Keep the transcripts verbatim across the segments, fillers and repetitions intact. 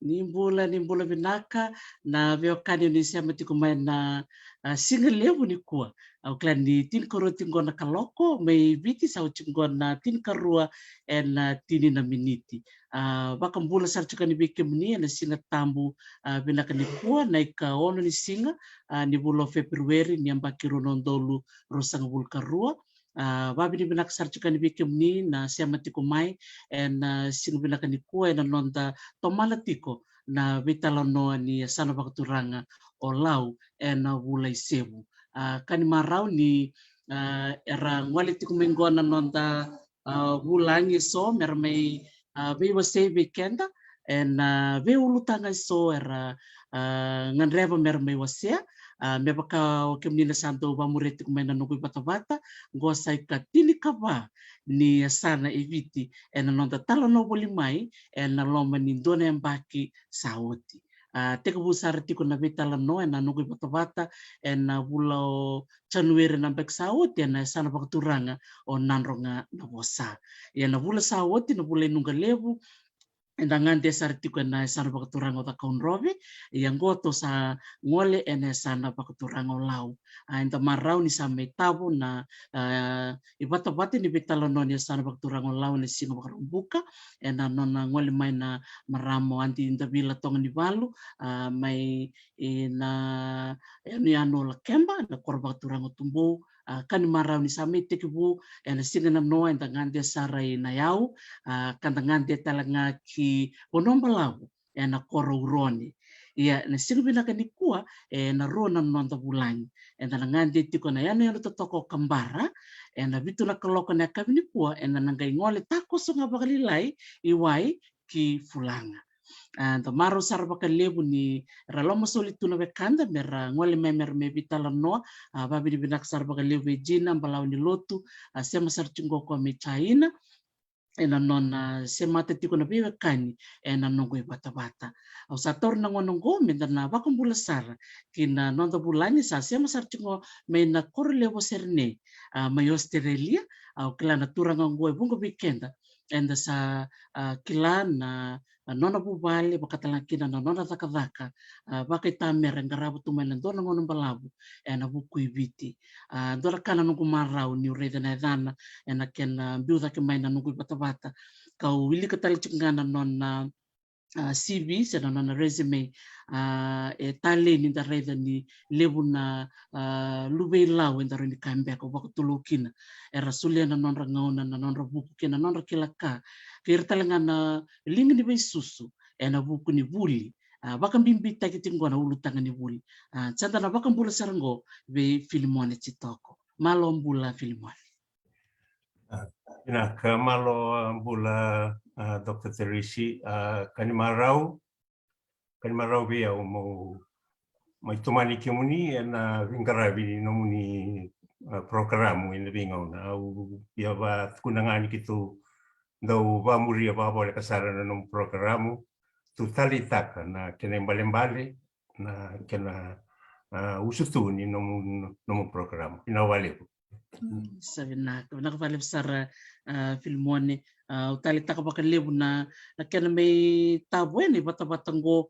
Ni bula, ni bula vinaka na veiwekani ni sema tiko mai na, a, siga levu nikua. Au kila ni tinikarua tiko na kaloko mai Viti, sa oti tiko na tinikarua ena tini na miniti. A, vakabula sara tiko yani vei kemuni ena Siga Tabu, a, vinaka nikua, na ikaono ni siga, a, ni vula o Feperueri ni yabaki rua na udolu ruasagavulu ka rua. A, vakavinavinaka sara tiko yani vei kemuni na sema tiko mai ena, a, siga vinaka nikua ena noda tomana tiko na veitalanoa ni yasana vakaturaga o Lau ena vula i Sevu. A, ka ni marau ni, a, era gole tiko mai qo na noda, a, vulagi eso mera mai, a, veiwasei vei keda ena, a, veiulutaga eso era, a, gadreva mera mai wasea. A, me vaka o kemuni na sa dau vamuria tiko mai na noqu ivatavata, qo sa ika tinikava ni yasana e Viti ena noda talanoa voli mai ena loma ni dua na yabaki sa oti. A, tekivu sara tiko na veitalanoa ena noqu ivatavata ena vula o Janueri na yabaki sa oti ena yasana vakaturaga o Nadroga na Vosa. Ia na vula sa oti, na vula i Nuqa Levu, eda gade sara tiko ena yasana vakaturaga o Cakaudrove. Ia qo tou sa gole ena yasana vakaturaga o Lau. A, eda marau ni sa mai tavo na, a, ivatavata ni veitalanoa ni yasana vakaturaga o Lau ena siga Vakaraubuka ena nona gole mai na marama o Adi Davila Toganivalu, a, mai ena yanuyanu o Lakeba, na koro vakaturaga o Tubou. A, ka ni marau ni sa mai tekivu ena siga nanoa eda gade sara i Nayau, a, ka da gade tale ga ki Vanuabalavu ena koro Urone. Ia na siga vinaka nikua, ena rua na noda vulagi, eda na gade tiko na yanuyanu totoka o Kabara ena vitu na kaloko na yakavi nikua, eda na qai gole takoso ga vakalailai i wai ki Fulaga. A, da marau sara vakalevu ni ra lomasoli tu na wekada mera gole mai mera mai veitalanoa. A, vakavinavinaka sara vakalevu vei Jina Balawa ni Lotu, a, sema sara tiko qo mai Jaina ena nona semata tiko na veiwekani ena noqu ivatavata. Au sa taura na gauna oqo meda na vakabula sara ki na noda vulagi sa sema sara tiko mai na koro levu o Serene, a, mai Australia. Au kila na turaga oqo e vuqa vei keda eda sa, a, kila na, a, nona vuvale, vakatalega kina na nona cakacaka, a, vakaitamera e qarava tu mai na dua na gauna balavu ena vuku i Viti. A, dua na ka na noqu marau niu raica na yacana ena kena biu cake mai na noqu ivatavata, kau wilika tale tiko ga na nona, a, C V se na nona resume. A, e talei ni da raica ni levu na, a, luvei Lau eda rawa ni kaya beka, au vakatulou kina, era solia na nodra gauna, na nodra vuku kei na nodra kila ka, kei ira tale ga na liga ni veisusu ena vuku ni vuli. A, vakabibitaki tiko qo na ulutaga ni vuli. A, sa da na vakabula sara qo vei Filimone Jitoko. Malo bula Filimone. A, vinaka, malo bula, a, Doctor Teresi, a, ka ni marau, ka ni marau vei au meu mai tomani kemuni ena veiqaravi ni nomuni, a, porokaramu ena veigauna. Au via vatukuna ga ni keitou dau vamuria vakavoleka sara na nomu porokaramu. Tu taleitaka na kena ibalebale, na kena, a, usutu ni nomu, nomu porokaramu. Vinaka vakalevu. Mm, sa vinaka, vinaka vakalevu sara, a, Filimone. A, au taleitaka vakalevu na, na kena mai tavoya na ivatavata qo.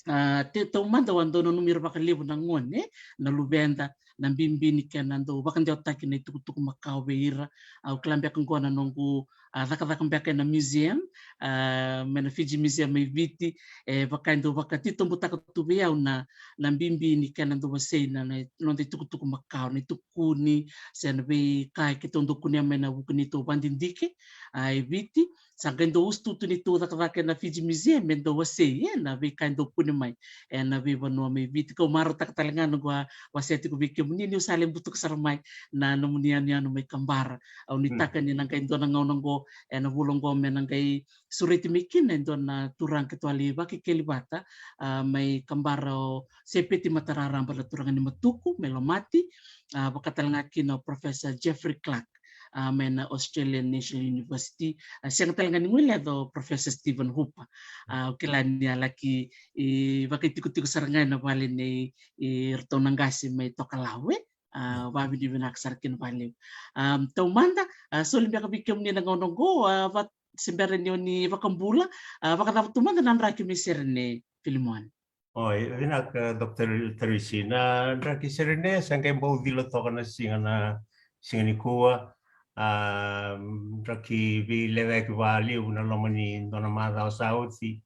A, te taumada au a dau nanumi ira vakalevu na gone, na luveda, na bibi ni kena dau vakadewataki na itukutuku makawa vei ira. Au kila beka qo na noqu, a, cakacaka beka ena museum, a, mai na Fiji Museum mai Viti, e vaka e dau vakatitobutaka tu vei au na, na bibi ni kena dau wasei na, na noda itukutuku makawa, na itukuni se na veika e keitou dau kunea mai na vuku ni neitou vadidike, a, e Viti. Sa qai dau usutu tu neitou cakacaka ena Fiji Museum me dau wasei ena veika e dau kune mai ena veivanua mai Viti. Kau marautaka tale ga na qo a wasea tiko vei kemuni niu sa lai butuka sara mai na nomuni yanuyanu mai Kabara. Au nuitaka ni na qai dua na gauna qo ena vula qo me na qai sureti mai kina e dua na turaga keitou a lai vakekeli vata, a, mai Kabara, o Sepeti Matararaba, na turaga ni Matuku mai Lomati, a, vakatalega kina o Professor Jeffrey Clark, a, mai na Australian National University. A, sega talega ni guileca o Professor Stephen Hooper. A, au kila ni a laki, e, vakaitikotiko sara ga ena vale nei, e, iratou na qase mai Tokalau, e. A, vakavinavinaka sara kina vakalevu. A, taumada, a, soli beka vei kemuni na gauna oqo, a, va-, se bera ni o ni vakabula, a, vakacava tu mada na draki mai Serene, Filimoni? Oi, vinaka, Doctor Tarisi. Na draki Serene sa qai bau cila toka na siga, na siga nikua. A, draki veilecayaki vakalevu na loma ni dua na macawa sa oti.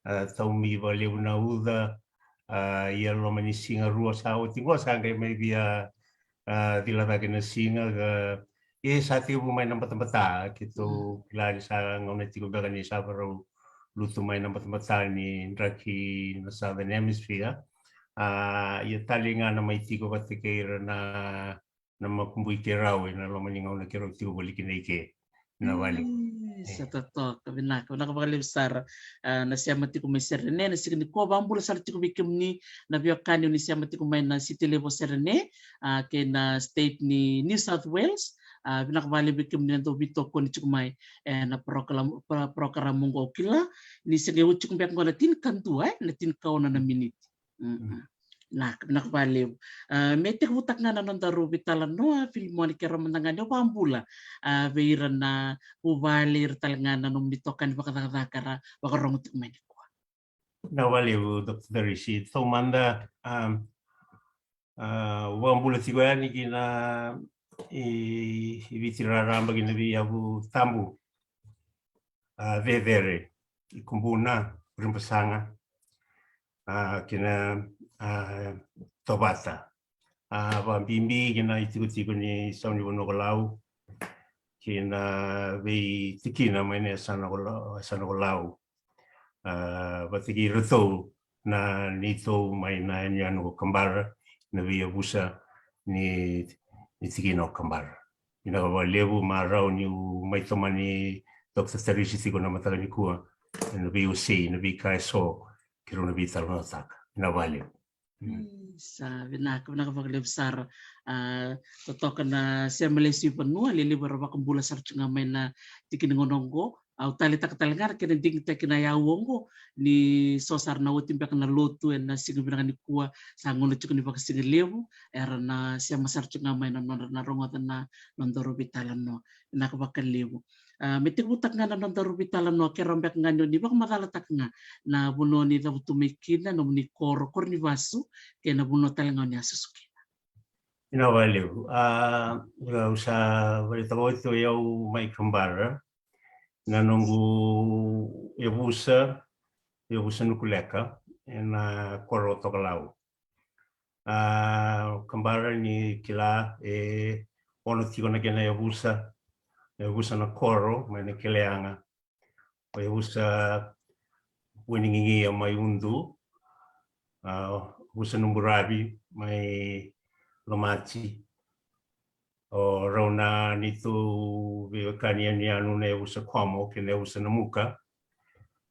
A, taumi vakalevu na uca. A, ia loma ni siga rua sa oti qo sa qai mai via, a, cila cake na siga, ka, e sa tekivu mai na batabata, keitou kila ni sa gauna tiko beka ni sa varau lutu mai na batabata ni draki na Southern Hemisphere. A, ia tale ga na mai tiko vata kei ira na, na makubui keirau ena loma ni gauna keirau tiko voli kina i ke. Na vale. E, sa totoka, vinaka, vinaka vakalevu sara. A, na sema tiko mai Serene na siga nikua, vakabula sara tiko vei kemuni na veiwekani o ni sema tiko mai na siti levu o Serene, a, kei na state ni New South Wales. A, vinaka vakalevu vei kemuni na dau veitokoni tiko mai, e, na program, pro-, program oqo. Au kila ni se qai oti tiko beka qo na tinikadua, e, na tinikaono na miniti. Mm. Vinaka, vinaka vakalevu. A, me tekivutaka ga na nodaru veitalanoa, Filimoni, keirau mada ga ni o vakabula, a, vei ira na vuvale, ira tale ga na nomuni itokani vakacakacaka era vakarogo tiko mai nikua. Vinaka vakalevu, Doctor Tarisi. Taumada, a, a, au vakabula tiko yani ki na, i, i Viti raraba ki na veiyavu tabu. A, Cecere, i Kubuna, Ribasaga, a, kei na, a, Tovata. A, vakabibi ki na itikotiko ni sau ni vanua ko Lau, kei na veitikina mai na yasana ko Lau, yasana ko Lau. A, vata kei iratou na neitou mai na yanuyanu ko Kabara, na veiyavusa ni, ni tikina o Kabara. Vinaka vakalevu, marau niu mai tomani, Doctor Tarisi, tiko na mataka nikua ena veiwasei, na veika eso keirau na veitalanoataka. Vinaka vakalevu. Mm. Sa vinaka, vinaka vakalevu sara. A, totoka na sema lesu i vanua, levu era vakabula sara tu ga mai na tiki ni gauna oqo. Au taleitaka tale ga na kena digitaki na iyau oqo, ni so sara na oti beka na lotu ena siga vinaka nikua, sa gauna tiko ni vakasigalevu, era na sema sara tu ga mai na nodra na rogoca na nodaru veitalanoa. Vinaka vakalevu. A, me tekivutaka ga na nodaru veitalanoa, keirau beka ga ni o ni vakamacalataka ga na vanua o ni cavutu mai kina, nomuni koro, koro ni vasu, kei na vanua tale ga o ni a susu kina. Vinaka vakalevu. A, au sa vakaraitaka oti, o yau mai Kabara, na noqu yavusa, yavusa Nukuleka, ena koro Tokalau. A, Kabara ni kila e ono tiko na kena yavusa, yavusa na koro mai na Keleaga. O yavusa Wainigigia mai Udu, a, yavusa Nuburavi mai Lomati. O rau na neitou veiwekani yanuyanu na yavusa Komo kei na yavusa Namuka.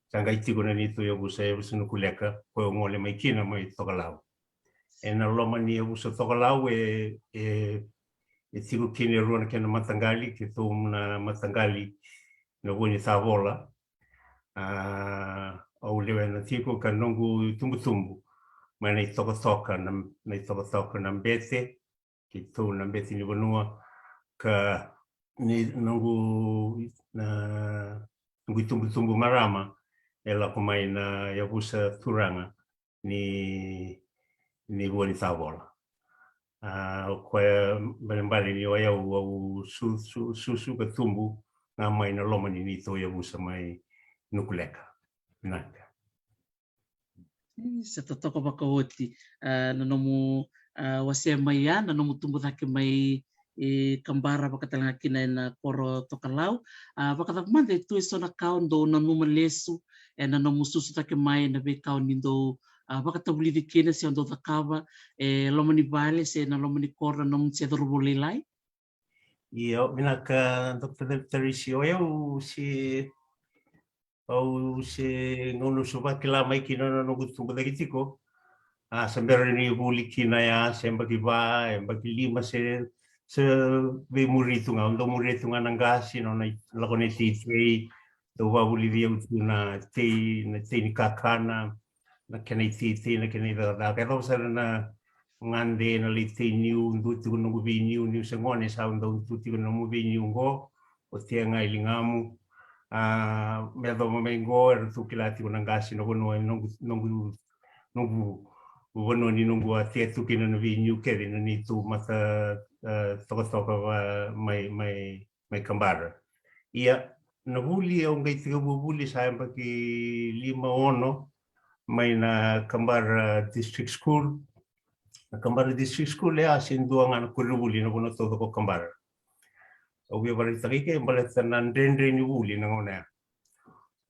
Sa qai tiko na neitou yavusa, yavusa Nukuleka, koya au gole mai kina mai Tokalau. Ena loma ni yavusa Tokalau e, e, e tiko kina e rua na kena mataqali, keitou na mataqali na Vua ni Tavola. A, au lewena tiko ka noqu itubutubu mai na itokatoka na, na itokatoka na Bete, keitou na Bete ni Vanua, ka ni noqu, na, noqu itubutubu marama e lako mai na yavusa turaga ni, ni Vua ni Tavola. A, o koya balebale ni o yau au su, su, susu ka tubu ga mai na loma ni neitou yavusa mai Nukuleka. Vinaka. Ii, sa totoka vakaoti. A, na nomu, a, wasea mai ya, na nomu tubu cake mai, e, Kabara, vaka tale ga kina ena koro Tokalau. A, vakacava mada e tu eso na ka o dou nanuma lesu ena nomu susu cake mai, na veika o ni dou, a, vakatavulici kina se o dou cakava e loma ni vale se na loma ni koro, na nomu se cauravou lailai? Io, vinaka, Doctor Tarisi. O yau se, au se gauna au se vakila mai kina na noqu tubu cake tiko. A, se bera ni vuli kina ya, se yabaki va, yabaki lima, se, se veimuri tu ga, au dau muria tu ga na qase, nona lako na iteitei, dau vavulici au tu na tei, na tei ni kakana, na kena iteitei, na kena icakacaka. E cava sara na gade, na lai tei niu, dua tiko noqu veiniu, niu se gone sa dau tu tiko na nomu veiniu qo, o tea ga i ligamu. A, me yacova mai qo eratou kila tiko na qase na vanua, noqu, noqu, noqu vanua ni noqu a tea tu kina na vei Niu kece na neitou mata, a, tokatoka va mai, mai, mai Kabara. Ia, na vuli au qai tekivu vuli sa yabaki lima ono mai na Kabara District School. Na Kabara District School e a se dua ga na koronivuli na vanua taucoko o Kabara. Au via vakaraitaka ike baleta na dredre ni vuli na gauna ya.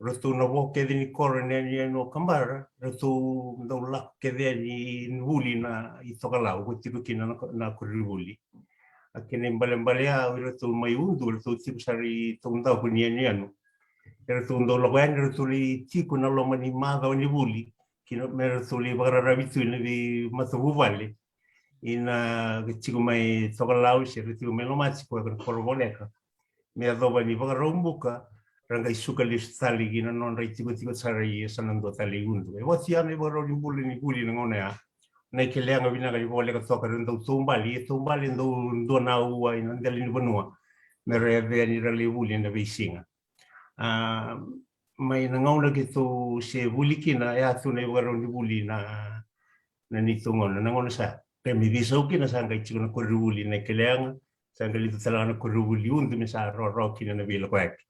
Ratou na vo kece ni koro ena yanuyanu o Kabara, ratou dau lako kece yani ni vuli na itokalau ko tiko kina na, na koronivuli. A kena ibalebale ya o iratou mai Udu, ratou tiko sara i taudaku ni yanuyanu. Eratou dau lako yani, ratou lai tiko na loma ni macawa ni vuli, kina me ratou lai vakararavi tu ina veimatavuvale. Ina tiko mai Tokalau se ra tiko mai Lomaji ko na koro voleka. Me yacova ni Vakaraubuka, ra qai suka lesu tale ki na nodra itikotiko sara i yasana dua tale i Udu. E voti ya na ivakarau ni bula ni vuli na gauna ya. Na ikeleaga vinaka ni voleka toka ra dau taubale, e taubale dau dua na aua ina dela ni vanua. Me ra yavea ni ra lai vuli ena veisiga. A, mai na gauna keitou se vuli kina, e a tu na ivakarau ni vuli na, na neitou gauna, na gauna sa. Qai me veisau kina sa qai tiko na koronivuli na ikeleaga, sa qai liu tale ga na koronivuli Udu me sa rawarawa kina na veilakoyaki.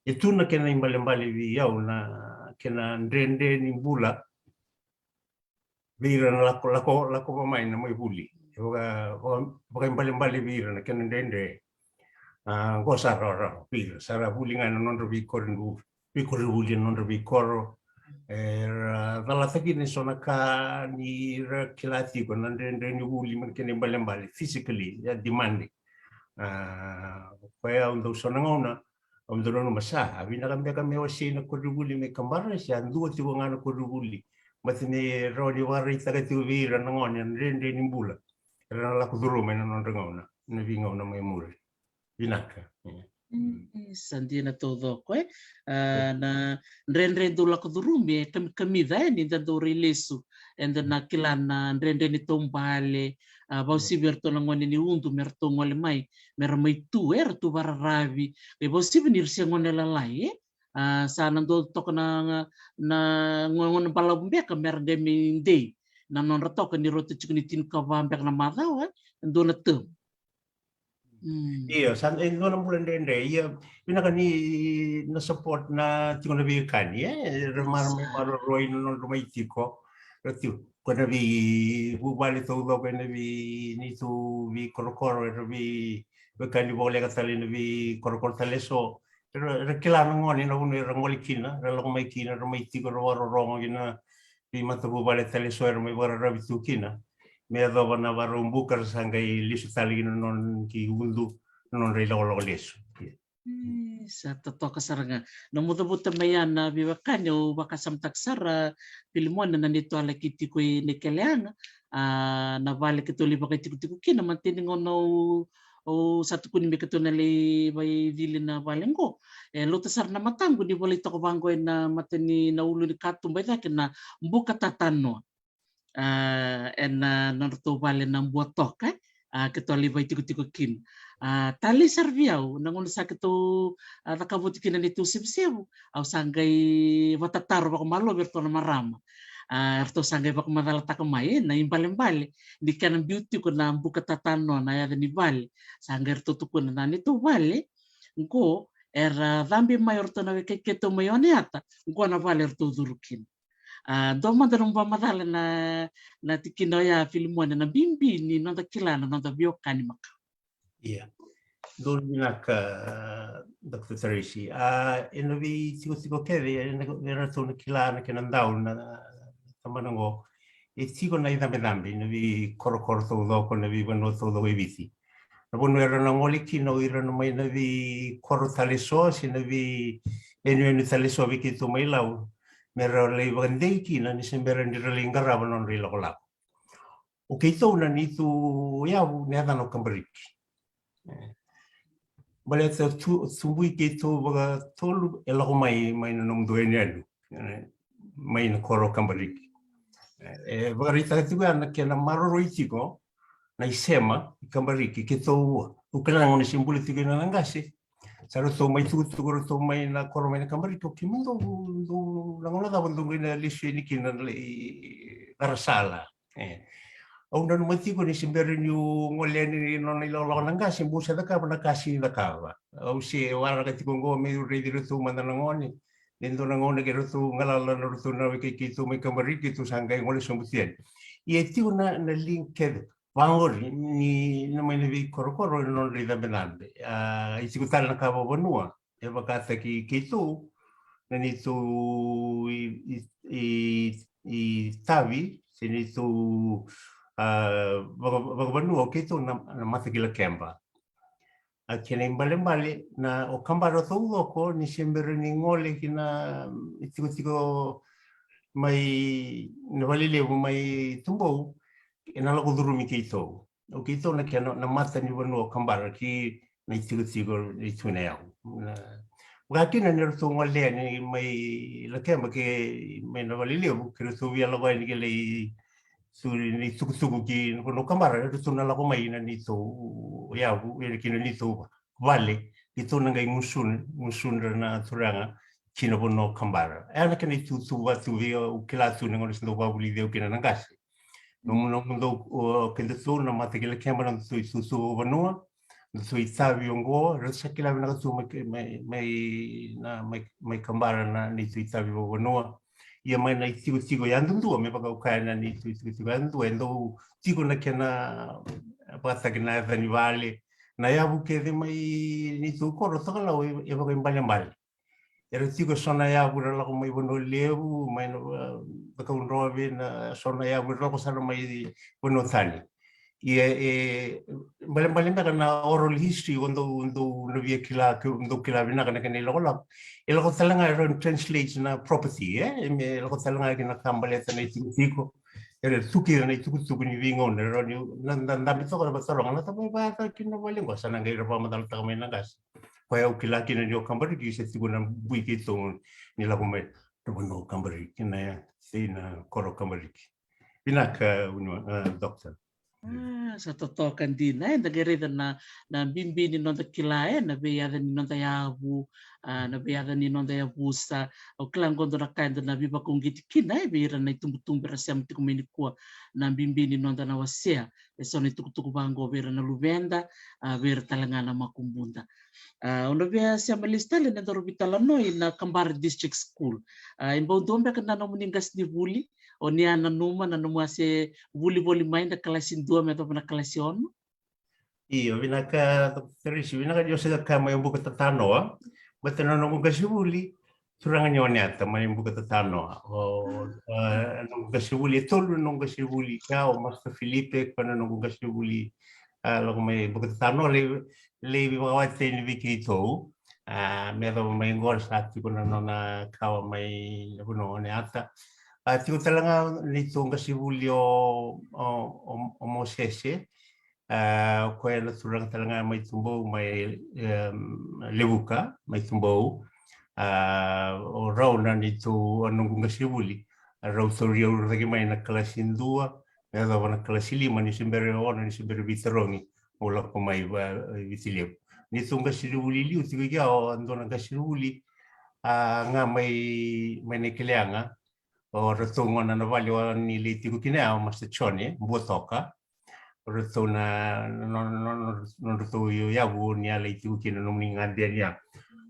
E tu na kena ibalebale vei au na kena dredre ni bula vei ira na lako, lako, lako va mai na mai vuli. E vaka, vaka, vakaibalebale vei ira na kena dredre. A, qo sa rawarawa vei ira, sa ra vuli ga ena nodra veikoro, veikoronivuli ena nodra veikoro. Era calata kina eso na ka ni ra kila tiko na dredre ni vuli, mai na kena ibalebale physically, ya demanding. A, koya au dau so na gauna, au dau nanuma sa, a vinaka beka me wasei na koronivuli mai Kabara, se a dua tiko ga na koronivuli. Baleta ni rawa ni vakaraitaka tiko vei ira na gone na dredre ni bula era na lako curuma ena nodra gauna, na veigauna mai muri. Vinaka. E, sa dina taucoko, e. A, na dredre dau lako curumi, e kamikamica, e, ni da dau rai lesu. Eda na kila na dredre ni taubale, a, vausivi eratou na gone ni Udu, me ratou gole mai, me ra mai tu, e, ratou vararavi. E vausivi ni ra se gone lalai, e. A, sa na dua toka na, na gone, gone balavu beka, me ra de mai dei. Na nodra toka ni rauta tiko ni tinikava beka na macawa, e. Dua na term. Mm. Io, sa e dua na bula dredre. Ia, vinaka ni na support na tiko na veiwekani, e? Ra mara mai maroroi na nodra mai tiko. Ra tiko. Ko na veivuvale taucoko ena vei neitou veikorokoro, era veiwekani voleka tale na veikorokoro tale eso. Era, era kila na gone na vanua era gole kina, ra lako mai kina, ra mai tiko, ra vakarorogo kina veimatavuvale tale eso era mai vakararavi tu kina. Me yacova na Vakaraubuka ra sa qai lesu tale kina nona ki Udu, na nodra ilakolako lesu. E, sa totoka sara ga. Na mucavuta mai ya na veiwekani, au vakasamataka sara Pilimone na neitou a laki tiko i Naikeleaga. A, na vale keitou lai vakaitikotiko kina, mateni gauna au, au sa tukuni me keitou na lai vaicili na vale qo. E, lauta sara na mataqu ni volai toka vaqo ena matani na ulu ni katuba i cake na buka tatanoa. A, ena nodratou vale na Buatoka, e. A, keitou lai vaitikotiko kina. A, talei sara vei au, na gauna sa keitou, a, cakava oti kina neitou sevusevu, au sa qai vatataro vakamalua vei iratou na marama. A, eratou sa qai vakamacalataka mai, e, na ibalebale ni kena biu tiko na buka tatanoa na yaca ni vale. Sa qai ratou tukuna na neitou vale qo, era cabe mai o ratou na wekai keitou mai Oneata, qo na vale eratou curu kina. A, dua mada na nomu vakamacala na, na tikina oya Filimone, na bibi ni noda kila na noda veiwekani makawa. Ia. Donu vinaka, Doctor Tracy. A, ena veitikotiko kece, ena, eratou na kila na kena dau na, na tabana qo. E tiko na icabecabe, na veikorokoro taucoko, na veivanua taucoko e Viti. Na vanua era na gole kina o ira na mai na veikoro tale so, se na veiyanuyanu tale so vei keitou mai Lau. Me ra lai vakadei kina, ni se bera ni ra lai qarava na nodra ilakolako. O keitou na neitou yavu na yacana o Kabariki. E. Baleta tu, tubui keitou vakatolu, e lako mai, mai na nomudou yanuyanu. E, mai na koro o Kabariki. E, e vakaraitaka tiko ya na kena maroroi tiko na isema i Kabariki, keitou, au kila na gauna se bula tiko kina na qase. Sa ratou mai tukutuku ratou mai na koro mai na Kabariki, o kemudou, dou na gauna cava dou qai na lesu yani kina na lai cara sala. E. Au nanuma tiko ni se bera niu gole yani na nona ilakolako na qase, bau se cakava na ka sega ni cakava. Au se waraka tiko oqo meu raici ratou mada na gone. Ni dua na gauna ke ratou galala na ratou na weka i keitou mai Kabariki, keitou sa qai gole sobu tu yani. Ia e tiko na, na link kece vaqori ni na mai na veikorokoro ena nodra icabecabe. A, e tiko tale na ka vakavanua e vakataki keitou na neitou i, i, i, itavi se neitou, a, vaka, vakavanua o keitou na, na matakila keba. A kena ibalebale na o Kabara taucoko ni se bera ni gole ki na itikotiko mai na valelevu mai Tubou, ena lako curumi keitou. O keitou na kena na mata ni vanua o Kabara ki na itikotiko ni Tui na Yau. Na, vaka kina ni ratou gole yani mai Lakeba ke mai na valelevu, ke ratou via lako yani ke lai su ni tukutuku ki na vanua o Kabara, eratou na lako mai na neitou yavu, ena kina neitou vale, keitou na qai gusuna, gusudra na turaga ki na vanua o Kabara. E a na kena itutu vatu vei au, kila tu na gauna se dau vavulici au kina na qase. Nomu, nomudou, o, kedatou na matakila keba na nodatou itutu vanua, nodatou itavi oqo, eratou sa kila vinaka tu mai, mai, mai, na, mai, mai Kabara na neitou itavi vakavanua. Ia mai na itikotiko yadudua, me vaka au kaya na neitou itikotiko yadudua, e dau tiko na kena vakataki na yaca ni vale, na yavu kece mai neitou koro Tokalau e, e vakaibalebale. Era tiko eso na yavu era lako mai Vanua Levu, mai na, a, Cakaudrove, na eso na yavu era lako sara mai vanua tani. Ia e balebale beka na oral history o dou, dou na via kila, ke dou kila vinaka na kena ilakolako. E lako tale ga e rawa ni translate na property, e? E me lako tale ga kina ka baleta na itikotiko. Era tuki na itukutuku ni veigauna, era rawa ni na, na dabe toka na vataroga, na taba e vaka kina vale qo, sa na qai ra vakamacalataka mai na qase. Koya au kila kina ni o Kabariki se tiko na bui keitou ni lako mai na vanua o Kabariki, na, sei na koro Kabariki. Vinaka, Vuniwai, a, Doctor. A, sa totoka dina, e, da qai raica na, na bibi ni noda kila, e, na veiyaca ni noda yavu, a, na veiyaca ni noda yavusa. Au kila qo dua na ka eda na veivakauqeti kina, e, vei ira na itubutubu era sema tiko mai nikua, na bibi ni noda na wasea eso na itukutuku vaqo vei ira na luveda, a, vei ira tale ga na makubuda. A, au na via sema lesu tale na daru veitalanoa i na Kabara District School. A, e bau dua beka na nomuni qasenivuli, o ni a nanuma na nomu a se vuli voli mai na kalasi dua me yacova na kalasi ono? Io, vinaka, Doctor Teresi, vinaka ni o se ka mai buka tatanoa. Bata na noqu qasenivuli, turaga ni Oneata, mai buka tatanoa. O, a, noqu qasenivuli, e tolu noqu qasenivuli, ka o Master Filipe, koya na noqu qasenivuli, a, lako mai buka tatanoa, lai, lai vakawati ni vei keitou. A, me yacova mai qo sa tiko na nona kawa mai na vanua o Oneata. A, tiko tale ga neitou qasenivuli o, o, o, o Mosese, a, koya na turaga tale ga mai Tubou, mai, em, Levuka, mai Tubou. A, o rau na neitou, a noqu qasenivuli. A, rau tauri au cake mai na kalasi dua, me yacova na kalasi lima, ni se bera e ono, ni se bera e veitarogi, au lako mai va, Viti Levu. Neitou qasenivuli liu tiko i kea, o dua na qasenivuli, a, ga mai, mai na keleaga, o ratou gona na vale o ni lai tiko kina ya, o Master Jone Buatoka. O ratou na, no, no, no, nodratou yavu o ni a lai tiko kina, nomuni gade yani ya.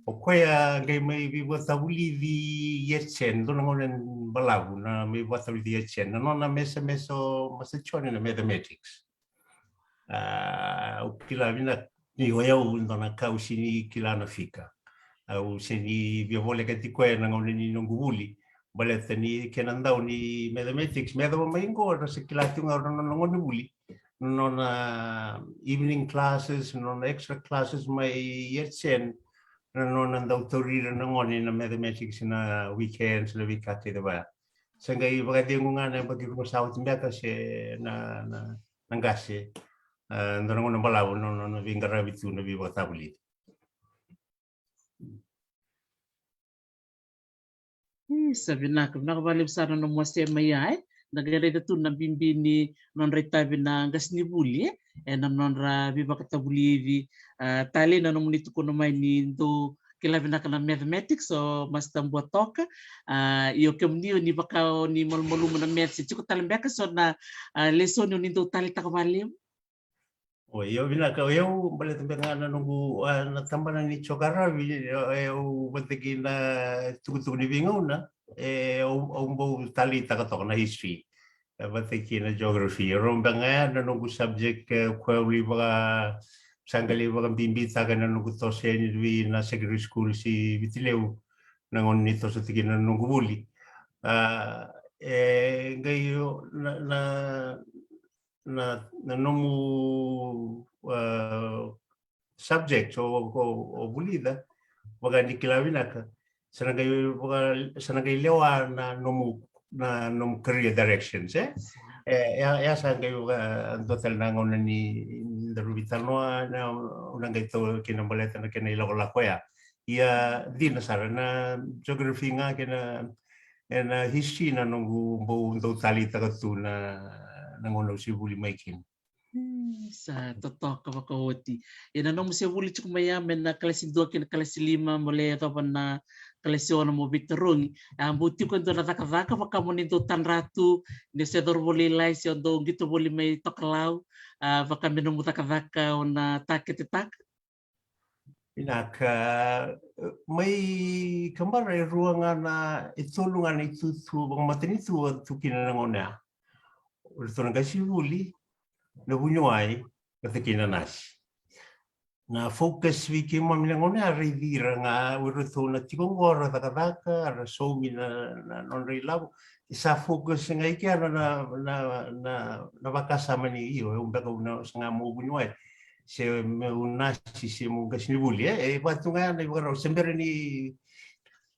O koya qai mai veivakatavulici Yatsen, dua na gauna balavu na mai vakatavulici Yatsen. Na nona mesamesa o Master Jone na mathematics. A, au kila vinaka ni o yau dua na ka au sega ni kila na fika. Au sega ni via volekati koya na gauna ni noqu vuli. Baleta ni kena dau ni mathematics, me yacova mai qo, ra se kila tiko ga na nona gauna ni vuli. Na nona evening classes, na nona extra classes mai Yatsen, na nona dau tauri ira na gone na mathematics na weekends, na veika kece vaya. Se qai vakacegu ga na yabaki rua sa oti beka se na, na, na qase. A, dua na gauna balavu na, na, na veiqaravi tu na veivakatavulici. Io, sa vinaka, vinaka vakalevu sara na nomu wasea mai ya, e? da qai raica tu na bibi ni nodra itavi na qasenivuli, e, ena nodra veivakatavulici. A, talei na nomuni tukuna mai ni dou kila vinaka na mathematics, o Master Buatoka. A, io, kemuni o ni vaka o ni malumalumu na maths, e tiko tale beka so na, a, lesoni o ni dou taleitaka vakalevu? O, io, vinaka. O yau, baleta beka ga na noqu, a, na tabana ni geography, e, e, au vata kei na tukutuku ni veigauna, e, au, au bau taleitaka toka na history, e, vata kei na geography. E rau beka ga ya na noqu subject, e, koya au lai vaka, sa qai lai vakabibitaka na noqu toso yani vei na secondary school i Viti Levu, na gauna ni toso tiko na noqu vuli. A, e, qai o, na, na, na, na nomu, a, subject o, o, o vulica, vaka ni kila vinaka, sa na qai vaka, sa na qai lewa na nomu, na nomu career directions, e? E, e, e sa qai vaka dua tale na gauna ni daru veitalanoa, na, au na qai tau kina baleta na kena ilakolako ya. Ia, dina sara, na geography ga kei na, e, na history na noqu bau dau taleitaka tu na, na gauna au se vuli mai kina. Hmm, sa totoka vakaoti. Ia na nomu se vuli tiko mai ya mai na kalasi dua kei na kalasi lima, mo lai yacova na kalasi ono mo veitarogi. A, bau tiko e dua na cakacaka vaka mo ni dau tadra tu, ni se cauravou lailai se o dau qito voli mai tokalau, a, vaka me nomu cakacaka o na taketetaka? Vinaka, mai Kabara e rua ga na, e tolu ga na itutu vakamatanitu au tu kina na gauna ya. O ratou na qasenivuli, na vuniwai, vata kei na nasi. Na focus vei keimami na gauna ya, raici ira ga o iratou na tiko qo ra cakacaka, ra saumi na, na nodra ilavo. E sa focus ga i kea na, na, na, na, na vakasama ni, io, au beka au na saga meu vuniwai, se meu nasi, se meu qasenivuli, e, e vaka tu ga ya na ivakarau, se bera ni,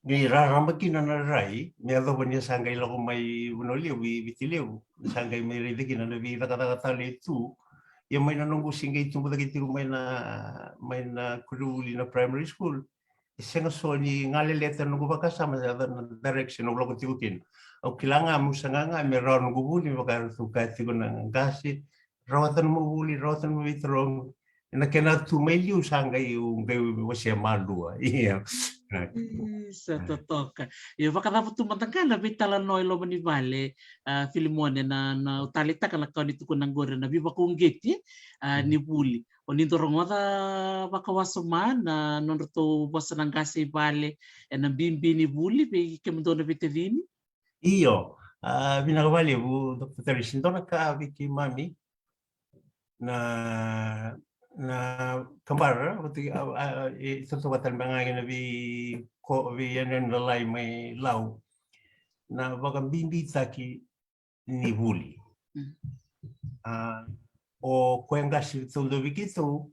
ni rarama kina na rai, me yacova ni sa qai lako mai Vanua Levu i Viti Levu, sa qai mai raica kina na veicakacaka tale e tu. Ia mai na noqu se qai tubu cake tiko mai na, mai na koronivuli na primary school, e sega so ni galeleta na noqu vakasama, se na direction au lako tiko kina. Au kila ga meu saga ga me rawa noqu vuli, me vaka ratou kaya tiko na qase, rawata na nomu vuli, rawata na nomu veitarogi. Na kena tu mai liu sa qai, qai wasea malua. Ia. Sa totoka. Ia, vakacava tu mada ga na veitalanoa i loma ni vale, a, Filimone, na, na o taleitaka na ka o ni tukuna qori na veivakauqeti, a, ni vuli. O ni dau rogoca vakawasoma na nodratou vosa na qase i vale ena bibi ni vuli vei kemudou na veitacini? Io, a, vinaka vakalevu, Doctor Tarisi. Dua na ka vei keimami na, na Kabara, vata, a, a, e totoka tale mai ga kina vei ko, vei yanuyanu lalai mai Lau, na vakabibitaki ni vuli. Mm. A, o koya qase taudua vei keitou,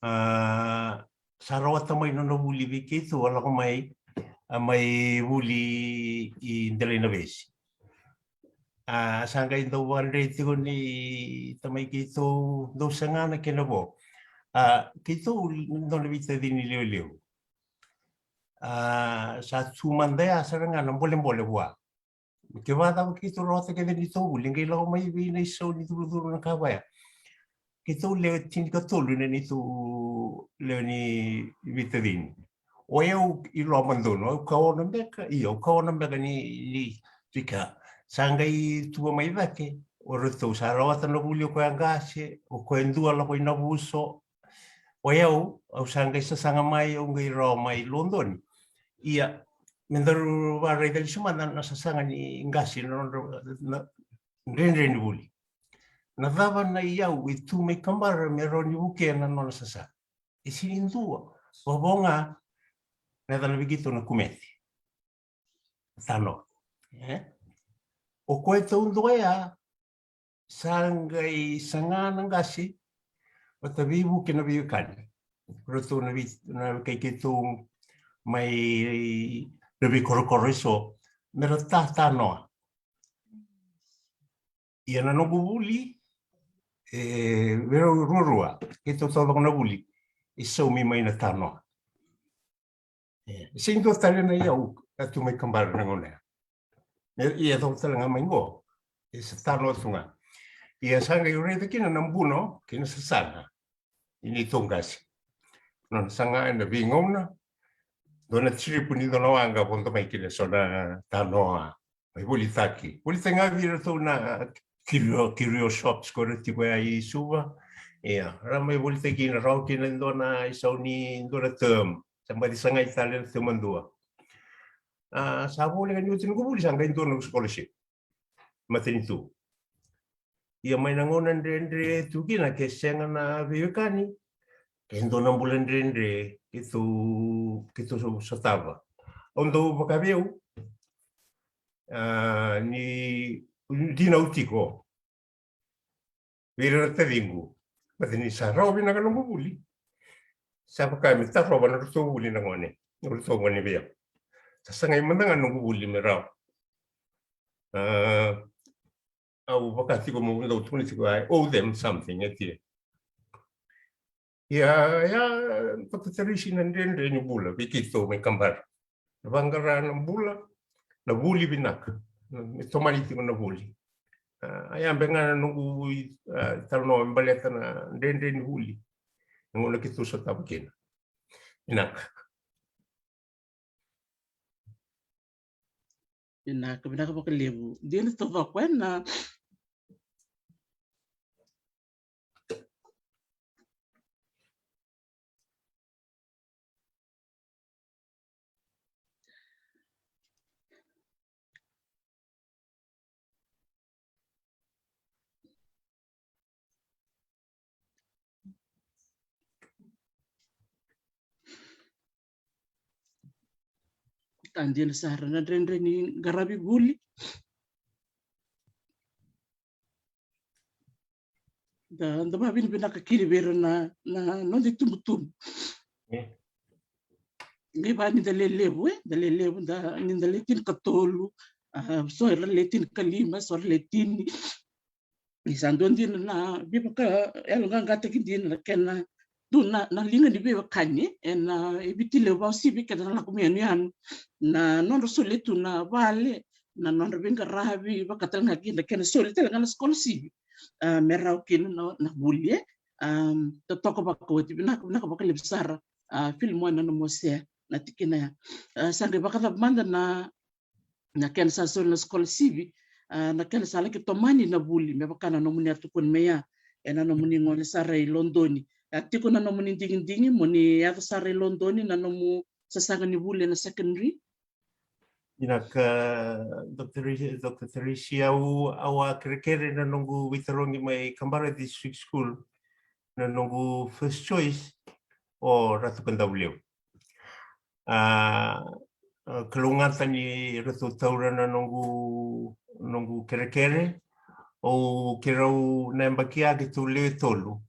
a, sa rawata mai nona vuli vei keitou, a lako mai, a mai vuli i Delainavesi. A, sa qai dau vakadreti tiko ni tamai keitou, dau saga na kena vo. A, keitou dua na veitacini lewe levu. A, sa tu mada ya sara ga na bolebole vua. Kevaka cava keitou rawata kece neitou vuli, qai lako mai vei na isau ni curucuru na ka vaya. Keitou lewe tinikatolu na neitou lewe ni veitacini. O yau i loma donu, au kaono beka, io, au kaono beka ni, ni, ni ka. Sa qai tuva mai cake, o ratou sa rawata na vuli o koya qase, o koya dua lako i Navuso. O yau, au sa qai sasaga mai, au qai rawa mai Lodoni. Ia, me daru vakaraica lesu mada na, na sasaga ni qase, na nodra, na dredre ni vuli. Na cava na iyau e tu mai Kabara me rawa ni vukea na nona sasaga? E sega ni dua, vavo ga na yacana vei keitou na kumete. Tanoa. E? O koya taudua ya, sa qai saga na qase vata veivuke na veiwekani. Ratou na vei, na wekai keitou mai na veikorokoro eso, me ra ta, tanoa. Ia na noqu vuli, e, vei rau ruarua, keitou taucoko na vuli, e saumi mai na tanoa. E, sega ni dua tale na iyau a tu mai Kabara na gauna ya. E, ia, taucoko tale ga mai qo. E sa tanoa tu ga. Ia sa qai raica kina na buno kei na sasaga ni neitou qase. Nona saga ena veigauna, dua na trip ni dua na waqa vodo mai kina so na tanoa. Mai volitaki. Volitaki ga vei iratou na curio, curio shops ko ra tiko ya i Suva. Ia, ra mai volitaki kina, rawa kina e dua na isau ni dua na term. Sa baci sagai tale na term dua. A, sa voleka ni oti noqu vuli sa qai dua noqu scholarship. Matanitu. Ia mai na gauna dredre tu kina ke sega na veiwekani, ke dua na bula dredre keitou, keitou so-, sotava. Au dau vakaveu, a, ni, ni dina au tiko vei ira na taciqu. Baleta ni sa rawa vinaka noqu vuli. Sa vaka me tarova na nodratou vuli na gone. Na nodratou gone vei au. Sa sagai mada ga noqu vuli me rawa. A, au vaka tiko meu dau tukuna tiko, I owe them something, e tia. Ia, ia, Doctor Teresi, na dredre ni bula vei keitou mai Kabara. Na vaqara na bula, na vuli vinaka. Me tomani tiko na vuli. A, ia, beka ga na noqu, a, talanoa me baleta na dredre ni vuli. Na gauna keitou sotava kina. Vinaka. Vinaka, vinaka vakalevu. Dina taucoko ena. Ka dina sara na dredre ni qaravi vuli. Da, da vavinavinaka kina vei ira na, na noda itubutubu. E. Qai vaka ni da lelevu, e, da lelevu, da, ni da le tinikatolu, a, so era le tinikalima, so era le tini. Ni sa dua dina na veivakayaloqaqataki dina na kena tu na, na liga ni veiwekani ena, e, Viti levu, vakauasivi keda na lako mai yanuyanu. Na nodra solia tu na vale, na nodra veiqaravi, vaka tale ga kina kena soli tale ga na scholarship. A, me rawa kina na, na vuli, e. A, totoka vakaoti, vinaka, vinaka vakalevu sara. A, Filimona na Mosea, na tikina ya. A, sa qai vakacava mada na, na kena sa soli na scholarship, a, na kena sa laki tomani na vuli, me vaka na nomuni a tukuni mai ya, ena nomuni gone sara i Lodoni. A tiko na nomuni digidigi mo ni yaco sara i Lodoni na nomu sasaga ni vuli ena secondary? Vinaka, Doctor Ri-, Doctor Teresi, au, au a kerekere na noqu veitarogi mai Kabara District School, na noqu first choice o Ratu Kadavulevu. A, a, kalougata ni ratou taura na noqu, noqu kerekere. Au keirau na yabaki ya keitou lewe tolu.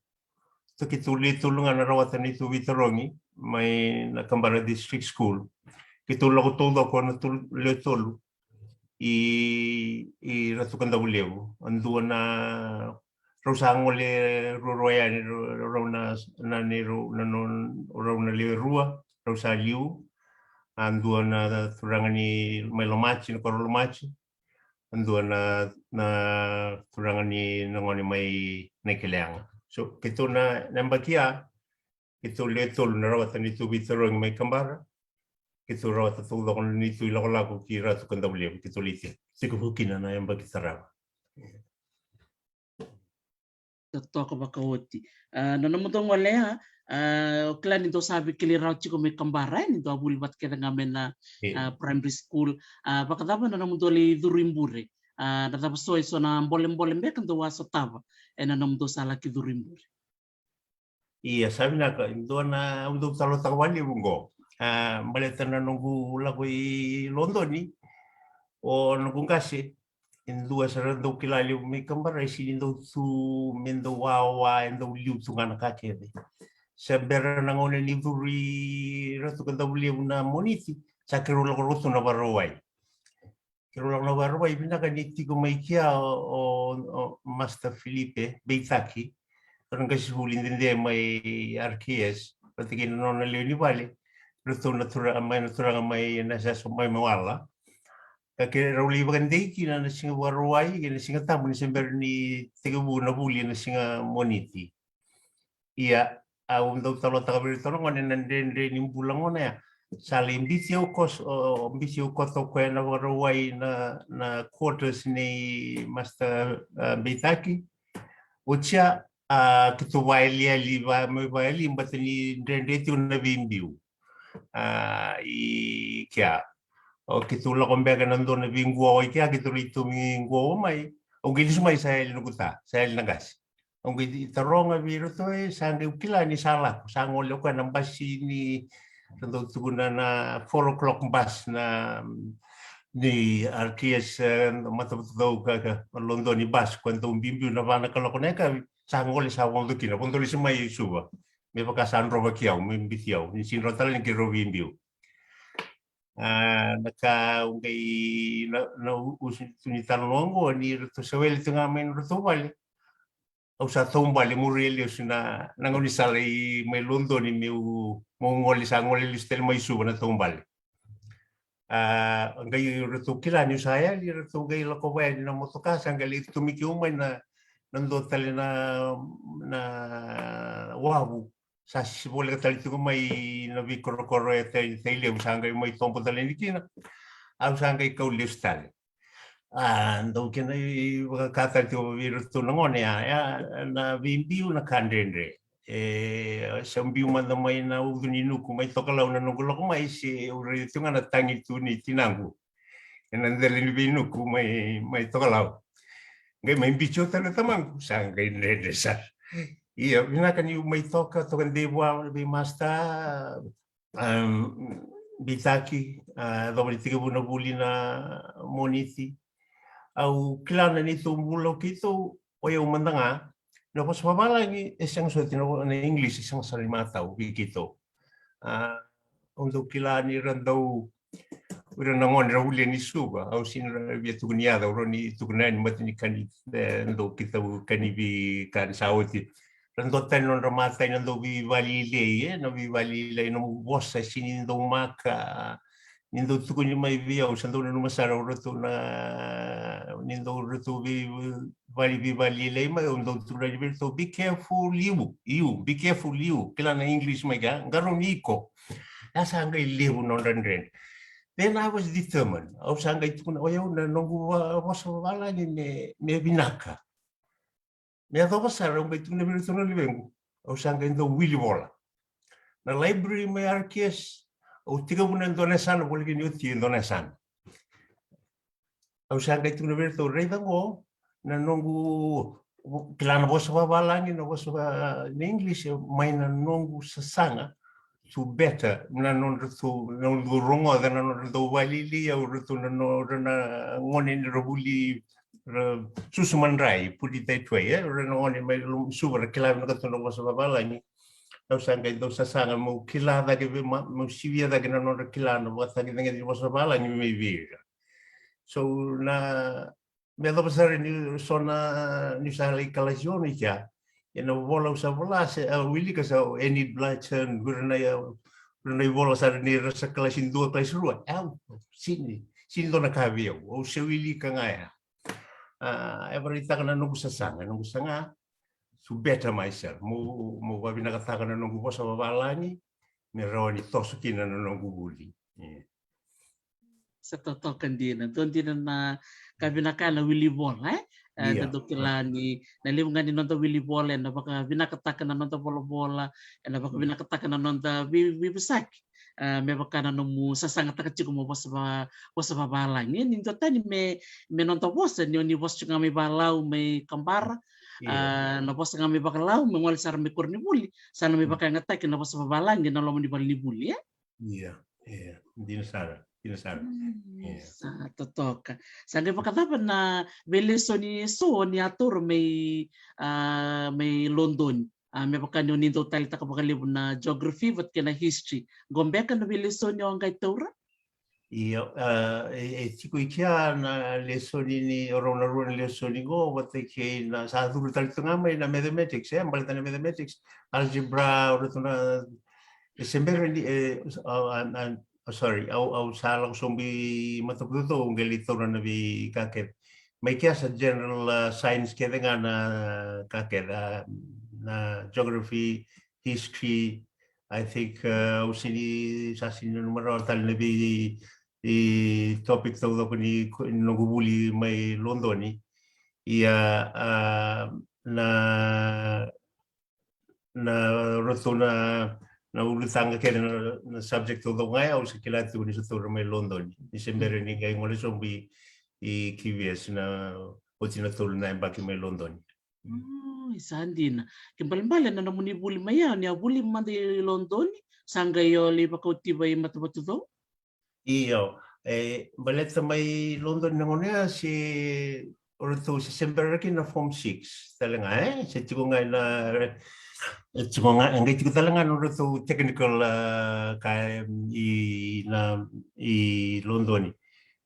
Keitou lewe tolu ga na rawata neitou veitarogi mai na Kabara District School. Keitou lako taucoko na tolu, lewe tolu i, i Ratu Kadavulevu. A dua na, rau sa gole ruarua yani, rau, rau na, na neirau, na, no, rau na lewe rua, rau sa liu. A dua na turaga ni mai Lomaji, na koro Lomaji. A dua na, na turaga ni na gone mai Naikeleyaga. So keitou na, na yabaki ya, keitou lewe tolu na rawata neitou veitarogi mai Kabara. Keitou rawata taucoko na neitou ilakolako ki Ratu Kadavulevu, keitou lai tiko, tiko vou kina na yabaki tarava. Totoka vakaoti. A, na nomudou gole ya, a, au kila ni dou sa veikilai rawa tiko mai Kabara, e, ni dou a vuli vata kece ga mai na, e, a, primary school. A, vakacava na nomudou lai curu i bure? A, na cava so, e so na bolebole beka dou a sotava ena nomudou sa laki curu i bure? Ia, sa vinaka, e dua na, au dau talanoataka vakalevu qo. A, baleta na noqu lako i Lodoni, o noqu qase, e dua sara dau kila levu mai Kabara, e sega ni dau tu me dau wawa, e dau liu tu ga na ka kece. Sa bera na gauna ni curu i Ratu Kadavulevu na Moniti, sa keirau lako rawa tu na Vakarauwai. Keirau lako na Vakarauwai, vinaka ni tiko mai kea o, o, o Master Filipe Beitaki, o na qasenivuli dede mai R K S, vata kei na nona lewe ni vale, ratou na turaga mai, na turaga mai na sasa mai Mawala. Ka ke rau lai vakadei kina na siga Vakarauwai kei na Siga Tabu ni se bera ni tekivu na vuli na siga Moniti. Ia, au dau talotaka vei iratou na gone na dredre ni bula gona ya. Sa lai biuti au koso, biuti au koto koya na Vakarauwai na, na quarters nei Master, uh, Beitaki. Oti ya, a, keitou vayaliali, va, mai vayali, bata ni dredre tiko na veibiu. A, i kea. O keitou lako beka na dua na veiqua o i kea, keitou lai tomi qua o mai. Au qai lesu mai sa yali na kuta, sa yali na qase. Au qai taroga vei iratou, e, sa qai kila ni sa lako, sa gole o koya na basi ni, sa dau tukuna na four o'clock bus na, ni R T S, e, matavatu dau ka, ka, Lodoni bus, koya dau biubiu na va na kaloko na yakavi, sa gole sa vodo kina, vodo lesu mai i Suva. Me vaka sa drova ki au, me biuti au, ni si dro tale ni keirau veibiu. A, na ka au qai, na, na u-, usu tu ni talanoa oqo, ni ratou sa wele tu ga mai na ratou vale. Au sa taubale, muria lesu na, na gaunisala i mai Lodoni meu, meu gole, sa gole lesu tale mai Suva na taubale. A, qai ratou kila niu sa yali, ratou qai lako vaya ni na motoka, sa qai lai tomi keu mai na, na dua tale na, na wavu. Sa sisi voleka tale tiko mai na veikorokoro e Tai, Tai Levu, sa qai mai tobo tale ni kina. Au sa qai kau lesu tale. A, dau kena ivakakataki tiko vei iratou na gone ya, ya, na veibiu na ka dredre. E, se biu mada mai na ucu ni nuku mai tokalau na noqu lako mai, se au raica tiko ga na tagi tu ni tinaqu ena dela ni veinuku mai, mai tokalau. Qai mai biu tale tamaqu, sa qai dredre sara. Ia, vinaka niu mai toka, toka dei vua vei Master, um, Beitaki, a, yacova ni tekivu na vuli na Moniti. Au kila na neitou bula o keitou, o yau mada ga, na vosa vavalagi e sega soti, na, na English e sega sara ni matau vei keitou. A, au dau kila ni ra dau, o ira na gone ra volia ni Suva, au sega ni ra via tukuni yaca, au rawa ni tukuna yani mata ni ka ni, e, dau keitou ka ni vei ka ni sa oti. Ra dau tani nodra matai na dau veivaliilei, e, na veivaliilei, na nomu vosa e sega ni dau maka, ni dau tukuni mai vei au, sa dau nanuma sara o ratou na, ni dau ratou vei, vali, veivaliilei mai, au dau tukuna vei ratou, be careful you, you, be careful you, kila na English mai kea, qarauni iko. Ya sa qai levu nodra dredre. Then I was determined. Au sa qai tukuna, o yau na noqu va-, vosa vavalagi me, me vinaka. Me yacova sara, au qai tukuna vei iratou na luvequ. Au sa qai dau wili vola. Na library mai R K S, au tekivu na dua na yasana, voleka ni oti e dua na yasana. Au sa qai tukuna vei iratou, raica qo, na noqu, kila na vosa vavalagi, na vosa va-, na English, mai na noqu sasaga, tu better, na nodratou, na nodratou rogoca, na nodratou valilia, o ratou na nodra na gone ni ra vuli, ra susu madrai, put it that way, e, ra na gone mai Suva, ra kila vinaka tu na vosa vavalagi. Au sa qai dau sasaga, meu kila cake vei ma-, meu sivia cake na nodra kila, na vakatagicageci ni vosa vavalagi mai vei ira. So, na, me yacova sara ni so na, ni sa lai kalasi ono i kea. Ena vola au sa vola, se, a, wilika sa o Enid Blyton, o ira na, o ira na ivola sara ni ra sa kalasi dua, kalasi rua. Au, sega ni, sega ni dua na ka vei au. Au se wilika ga ya. A, e vakaraitaka na noqu sasaga, noqu saga, to better myself. Mo, mo vavinakataka na noqu vosa vavalagi, me rawa ni toso kina na noqu vuli. E. Sa totoka dina, dua dina na ka vinaka na wili vola, e? E, io. Da dau kila ni, na levu ga ni noda wili vola, ena vakavinakataka na noda volavola, ena vakavinakataka na noda vei-, veivosaki. A, me vaka na nomu sasagataka tiko mo vosa va-, vosa vavalagi. E, ni dua tani me, me noda vosa, ni o ni vosa tiko ga mai Valau, mai Kabara, io. A, na vosa ga mai Vakalau, me gole sara mai koronivuli, sa na mai vakayagataki na vosa vavalagi, na loma ni valenivuli, e? Ia, ia, dina sara, dina sara. Mm, ia. Sa totoka. Sa qai vakacava na veilesoni eso ni a taura mai, a, mai Lodoni? A, me vaka ni o ni dau taleitaka vakalevu na geography vata kei na history. Qo beka na veilesoni o qai taura? Ia, a, e, e tiko i kea na lesoni ni, o rau na rua na lesoni qo, vata kei na sa curu tale tu ga mai na mathematics, e, baleta na mathematics, algebra, o ratou na, e se bera ni, e, a, a, a, Oh, sorry, au, au sa lako sobu i matavatucau, qai lai taura na veika kece. Mai kea sa general, uh, science kece ga na ka kece, uh, na geography, history. I think, uh, au sini, sa sini nanuma rawa tale na vei, i topic taucoko ni ko-, ni noqu vuli mai Lodoni. Ia, uh, na na ratou na, na ulutaga kece na, na subject taucoko ga e au sa kila tiko ni sa taura mai Lodoni. Ni se bera ni qai gole sobu i, i Q V S na oti na tolu na yabaki mai Lodoni. Mm, sa dina. Ke balebale na nomuni vuli mai ya, ni a vuli mada i Lodoni, sa qai o lai vakauti vei matavatucau? Io, e, baleta mai Lodoni na gauna ya se o ratou se, se bera kina na form six tale ga, e, se tiko ga na, e, tiko ga, e qai tiko tale ga na ratou technical, a, ka, i, na, i Lodoni.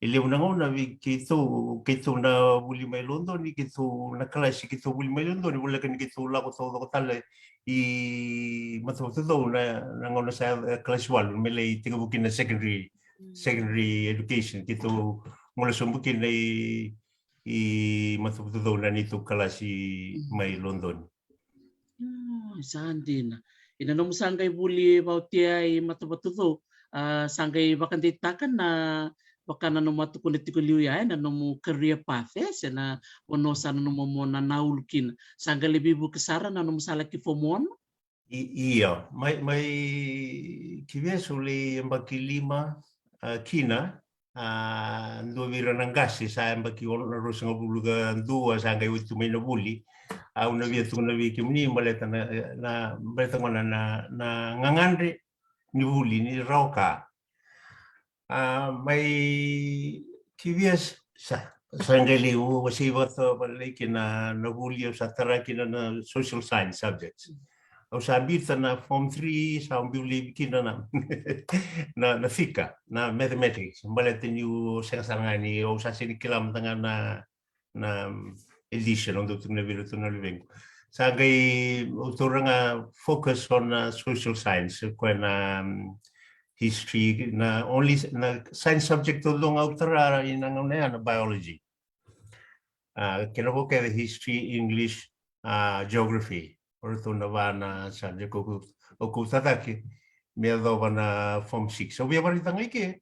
E levu na gauna vei keitou, keitou na vuli mai Lodoni, keitou na kalasi, keitou vuli mai Lodoni, voleka ni keitou lako taucoko tale i matavatucau na, na gauna sa, e, kalasi walu, me lai tekivu kina na secondary, secondary education, keitou gole sobu kina i, i matavatucau na neitou kalasi mai Lodoni. Mm, sa dina. Ina nomu sa qai vuli vakaotia i matavatucau, a, sa qai vakadeitaka na, vaka na nomu a tukuna tiko liu ya, e, na nomu career path, e, se na vanua sa nanuma mo na, na ulu kina. Sa qai lai veivuke sara na nomu sa laki form one? I, io, mai, mai Q V S au lai yabaki lima, a, kina, a, dua vei ira na qase sa yabaki ono, na ruasagavulu ka dua sa qai oti tu mai na vuli. Au na via tukuna vei kemuni baleta na, na, baleta gona na, na gagadre ni vuli ni rawa ka. A, mai Q V S sa, sa qai lai wasei vata, vata lai kina na vuli au sa tara kina na social science subjects. Au sa biuta na form three, sa biu laivi kina na, na, na fika, na mathematics. Baleta niu sega sara ga ni, au sa sega ni kila mada ga na, na, um, addition, au dau tukuna vei iratou na luvequ. Sa qai, au taura ga focus on, uh, social science, koya na, um, history, na only, na science subject taucoko ga au tara ina gauna ya na biology. A, kena vo kece history, English, a, geography. O ratou na va na subject o kau, o kau tacake me yacova na form six. Au via varaitaka ga i ke,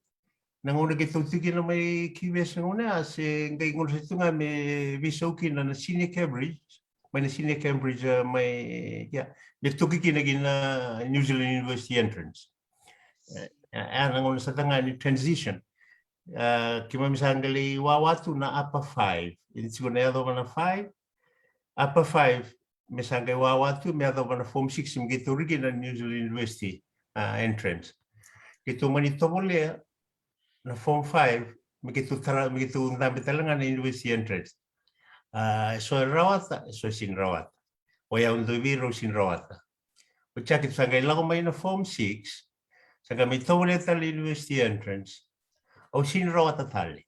na gauna keitou tiko kina mai Q V S na gauna ya, se qai gauna sa tu ga me veisau kina na senior Cambridge, mai na senior Cambridge, a, mai, ya, me toki kina ki na New Zealand University entrance. E, e, na gauna sa tu ga ni transition. A, keimami sa qai lai wawa tu na upper five. Ina tiko na yacova na five, upper five, me sa qai wawa tu, me yacova na form six, me qai tauri kina na New Zealand University, a, entrance. Keitou mani tovolea na form five, me keitou tara, me keitou dabe tale ga na university entrance. A, e so e rawata, e so e sini rawata. O yau dua vei ira au sini rawata. Oti ya keitou sa qai lako mai na form six, sa qai mai tovolea tale university entrance. Au sini rawata tale.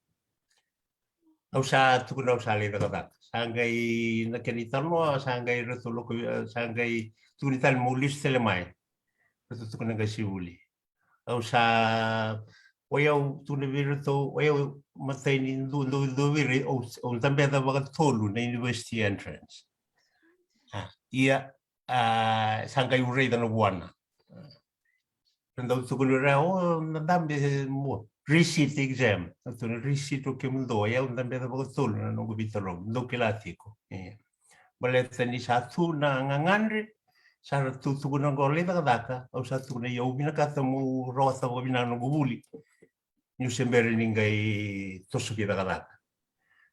Au sa tukuna au sa lai cakacaka. Sa qai na kena italanoa, sa qai ratou lako, sa qai tukuni tale meu lesu tale mai. Ratou tukuna qai se vuli. Au sa, o yau tukuna vei iratou, o yau matai ni dua, dua, dua vei ira, au, au dabeca vakatolu na university entrance. A, ia, a, sa qai u raica na vuana. Ra dau tukuna vei ira, o, na dabe mo, resit exam. Au tukuna resit o kemudou, o yau dabeca vakatolu na noqu veitarogi, dou kila tiko. E. Baleta ni sa tu na gagadre, sa ratou tukuna qo lai cakacaka, au sa tukuna ia au vinakata meu rawata vakavinaka noqu vuli. Niu se bera ni qai toso ki cakacaka.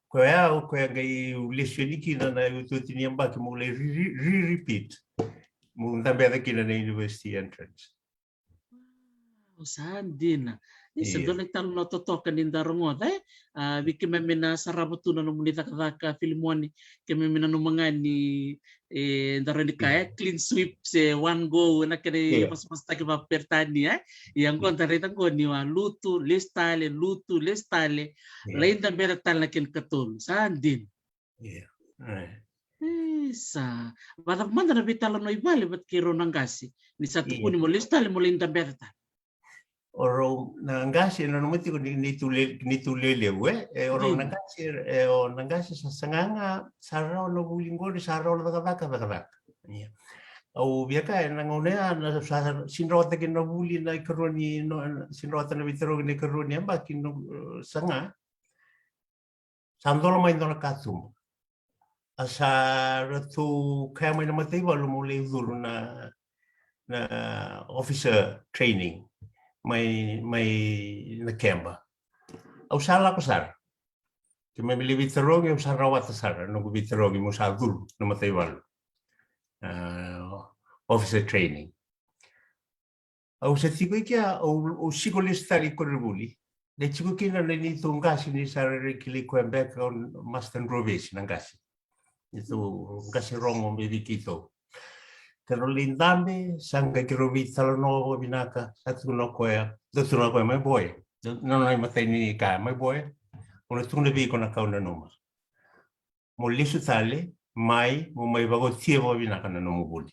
Koya, koya qai u lesu yani kina na iotioti ni yabaki meu lai re, re, re-repeat. Meu dabeca kina na university entrance. Wow, sa dina. Ni sa dua na italanoa totoka ni da rogoca, e? A, vei keimami na sarava tu na nomuni cakacaka, Filimoni, keimami nanuma ga ni, e, da rawa ni kaya, e, clean sweep se one go, na kena ivosavosataki vakaperitania, e? Ia qo da raica qo ni a lutu, lesu tale, lutu, lesu tale, lai dabeca tale na kena ikatolu. Sa dina. Io. E. Isa. Vakacava mada na veitalanoa i vale vata kei rau na qase? Ni sa tukuni mo lesu tale mo lai dabeca tale. o rau na qase, e nanuma tiko ni, ni tu le-, ni tu lelevu, e, e, o rau na qase, e, o na qase sa saga ga, sa rawa na vuli qori, sa rawa na cakacaka, cakacaka. Ia. Au via kaya, na gauna ya, na sa, sa, sega ni rawata kina na vuli na ikarua ni, no, sega ni rawata na veitarogi na ikarua ni yabaki, no, e, saga. Sa dola mai dua na katuba. A sa ratou kaya mai na mataivalu mo lai curu na, na officer training mai, mai na keba. Au sa lako sara. Keimami lai veitarogi, au sa rawata sara, noqu veitarogi meu sa curu na mataivalu. A, officer training. Au sa tiko i kea, au, au siko lesu tale i koronivuli. Ni tiko kina na neitou qase ni sa rairai kilai koya beka o Master Drovesi na qase. Neitou qase rogo mai vei keitou. Keirau lai dabe, sa qai keirau veitalanoa vakavinaka, sa tukuna o koya, dau tukuna o koya, my boy, dau, na nona imatai ni ka, my boy, au na tukuna vei iko na ka au nanuma. Mo lesu tale mai, mo mai vakaotia vakavinaka na nomu vuli.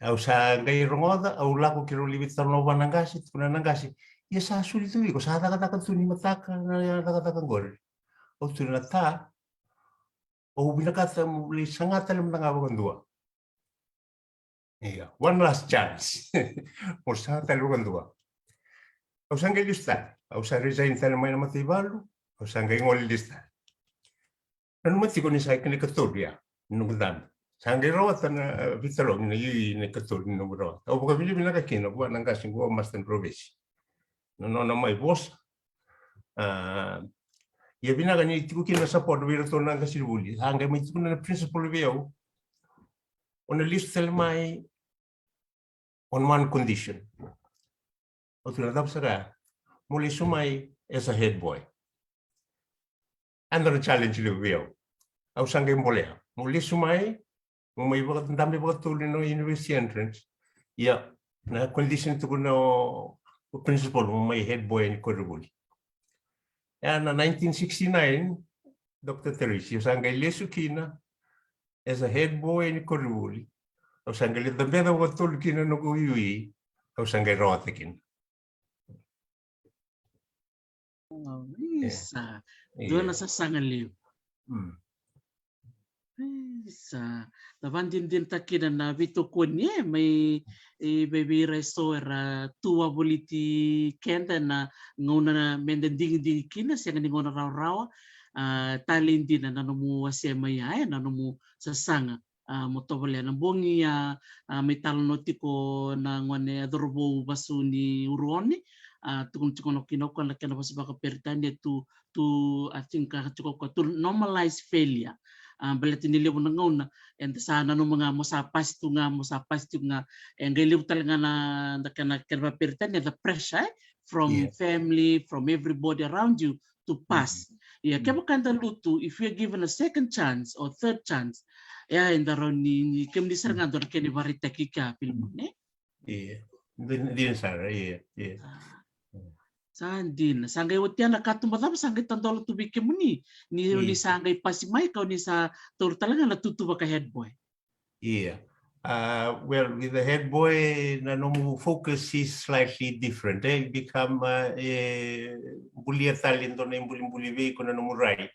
Au sa qai rogoca, au lako keirau lai veitalanoa vua na qase, tukuna na qase, ia sa soli tu vei iko, sa cakacaka tu ni mataka na cakacaka qori. Au tukuna, ta, au vinakata mo lai saga tale mada ga vakadua. Ia, one last chance. Mo saga tale vakadua. Au sa qai lesu tale, au sa resign tale mai na mataivalu, au sa qai gole lesu tale. Nanuma tiko ni sa kena ikatolu ya ni noqu dabe. Sa qai rawata na, e, veitarogi na, i, na ikatolu ni noqu rawata. Au vakavinavinaka kina vua na qase qo o Master Drovesi na nona mai vosa. A, ia vinaka ni tiko kina na support vei iratou na qasenivuli. Sa qai mai tukuna na principal vei au, o na lesu tale mai on one condition. Au tukuna, cava sara? Mo lesu mai as a head boy. A dua na challenge levu vei au. Au sa qai bolea. Mo lesu mai, mo mai vakadabe vakatolu ena university entrance. Ia, na condition tukuna o, o principal, mo mai head boy ni koronivuli. Ia na nineteen sixty-nine, Doctor Teresi, au sa qai lesu kina as a head boy ni koronivuli. Au sa qai lai dabeca vakatolu kina noqu iwi, au sa qai rawata kina. Wow, isa. Dua na sasaga levu. Mm. Isa. Da vakadinadinataka kina na veitokoni, e, mai, e, vei ira eso era tu wavoliti keda ena gauna meda digidigi kina, sega ni gauna rawarawa. A, talei dina na nomu wasea mai ya, e, na nomu sasaga. A, mo tovolea na bogi, a, a, mai talanoa tiko na gone, a, cauravou Vasu ni Uruone, a, tukuna tiko na kina o koya na kena vosa vakaperitania tu, tu, I think, a, tiko o koya, to normalize failure. A, baleta ni levu na gauna eda sa nanuma ga mo sa pasi tu ga, mo sa pasi tu ga. E qai levu tale ga na, na kena, kena vakaperitania, the pressure, e, from family, from everybody around you to pass. Ia, kevaka eda lutu, if we are given a second chance or third chance, ia, eda rawa ni, ni, kemuni sara ga dua na kena ivakaraitaki kea, Filimone. Ia, dina, dina sara, ia, ia. Sa dina. Sa qai otia na katuba cava sa qai tadola tu vei kemuni ni, ni sa qai pasi mai, ka o ni sa taura tale ga na tutu vaka head boy. Ia. A, well, with the head boy, na nomu focus is slightly different, e? Become, a, e bulia tale e dua na ibulibuli vei iko na nomu rai.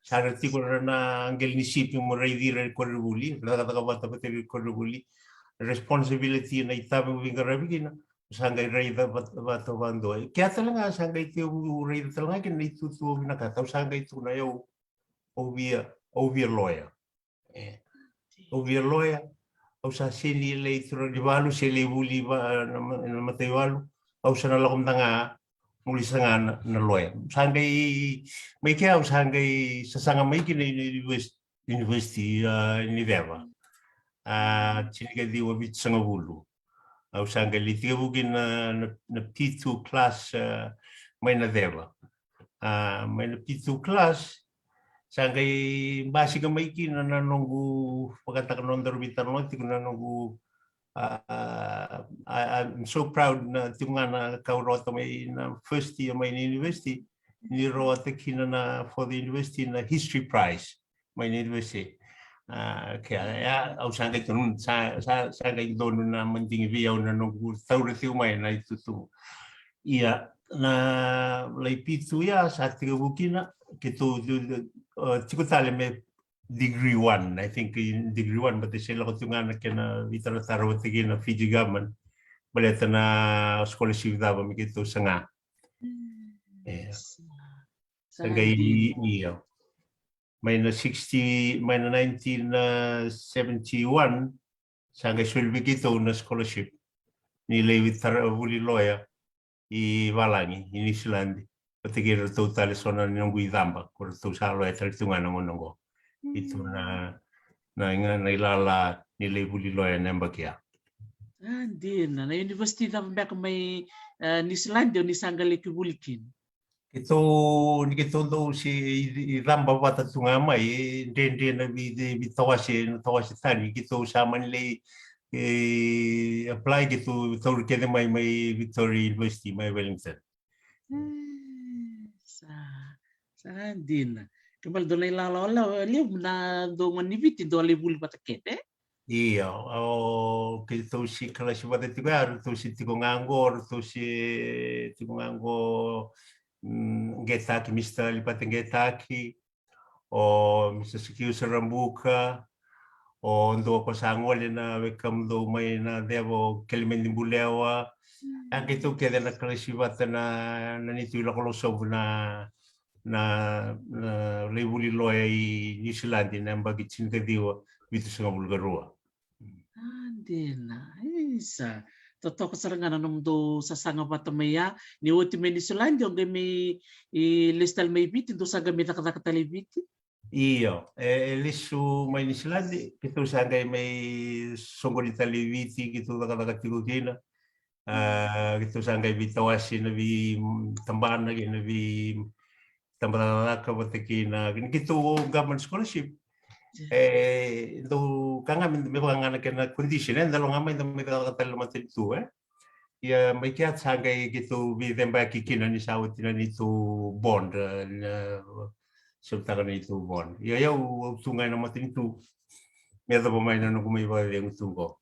Sa ra tiko na, na qele ni sipi mo raici ira i koronivuli, cakacaka vata vata i koronivuli. Responsibility na itavi mo veiqaravi kina, sa qai raica vata, vata vakadua. Kea tale ga sa qai tekivu raica tale ga kina na itutu au vinakata, au sa qai tukuna, au, au via, au via loya. E, au via loya, au sa sega ni lai turaga ni valu, se lai vuli va, na ma-, na mataivalu, au sa na lako mada ga, mo lai saga na, na loya. Sa qai, mai kea au sa qai sasaga mai kina na univers-, university, a, ni Ceva. A, tinikaciwa vitusagavulu. Au sa qai lai tekivu kina na, na, na P two class, a, mai na Ceva. A, mai na P two class, sa qai basika mai kina na noqu, vakataka na nodaru veitalanoa tiko na noqu, a, a, a, I'm so proud na tiko ga na ka au rawata mai na first year mai na university, ni rawata kina na, for the university na history prize mai na university. A, ke a, au sa qai tonu, sa, sa, sa qai donu na madigi vei au na noqu taura tiko mai na itutu. Ia, na lai P two ia sa tekivu kina, keitou, uh, tiko tale me degree one, I think, degree one, but se lako tiko ga na kena veitaratara vata kei na Fiji government, baleta na scholarship cava me keitou saga. Ia. Sa qai, io. Mai na sixty, mai na nineteen seventy-one, sa qai soli vei keitou na scholarship ni lai tara vuli loya i valagi, i Niusiladi. Vata kei ratou tale so na noqu icaba, ko ratou sa loya tale tu ga na gauna oqo. Keitou na, na, na, na ilala ni lai vuli loya na yabaki ya. A, dina, na university cava beka mai, e, Niusiladi o ni sa qai laki vuli kina? Keitou, ni keitou dau se i, i caba vata tu ga mai, e dredre na vei, vei, veitawase, na tawase tani, keitou sa mani lai, e, apply, keitou tauri kece mai, mai Victoria University, mai Wellington. Mm, sa, sa dina. Ke bale dua na ilala levu na dua gone ni Viti dua lai vuli vata kece. Io, o keitou se kalasi vata tiko ya, ratou se tiko ga qo, ratou se tiko ga qo, mm, Qetaki, Mister Lipate Qetaki, o Mister Sikiu Sarabuka, o dua ko sa gole na wekamudou mai na ceva, o Kelemedi Bulewa. A keitou kece na kalasi vata na, na neitou ilako losovu na, na, na lai vuli loya i Niusiladi na yabaki tinikaciwa vitusagavulu ka rua. A, dina. Isa, totoka sara ga na nomudou sasaga vata mai ya. Ni oti mai Niusiladi, o qai mai, i, lesu tale mai Viti, dou sa qai mai cakacaka tale i Viti? Io, e, e lesu mai Niusiladi, keitou sa qai mai soqoni tale i Viti, keitou cakacaka tiko kina. A, keitou sa qai veitawase na vei, mm, tabana kei na vei tabacakacaka vata kei na, kei na keitou government scholarship. E, dou ka ga me, me vaka ga na kena condition, e, da lo ga mai da mai cakacaka tale na matanitu, e. Ia mai kea sa qai keitou veicebaki kina ni sa oti na neitou bond, e, na, sotava na neitou bond. Ia, ia au, au tu ga ena matanitu me yacova mai na noqu mai vakacegu tu qo.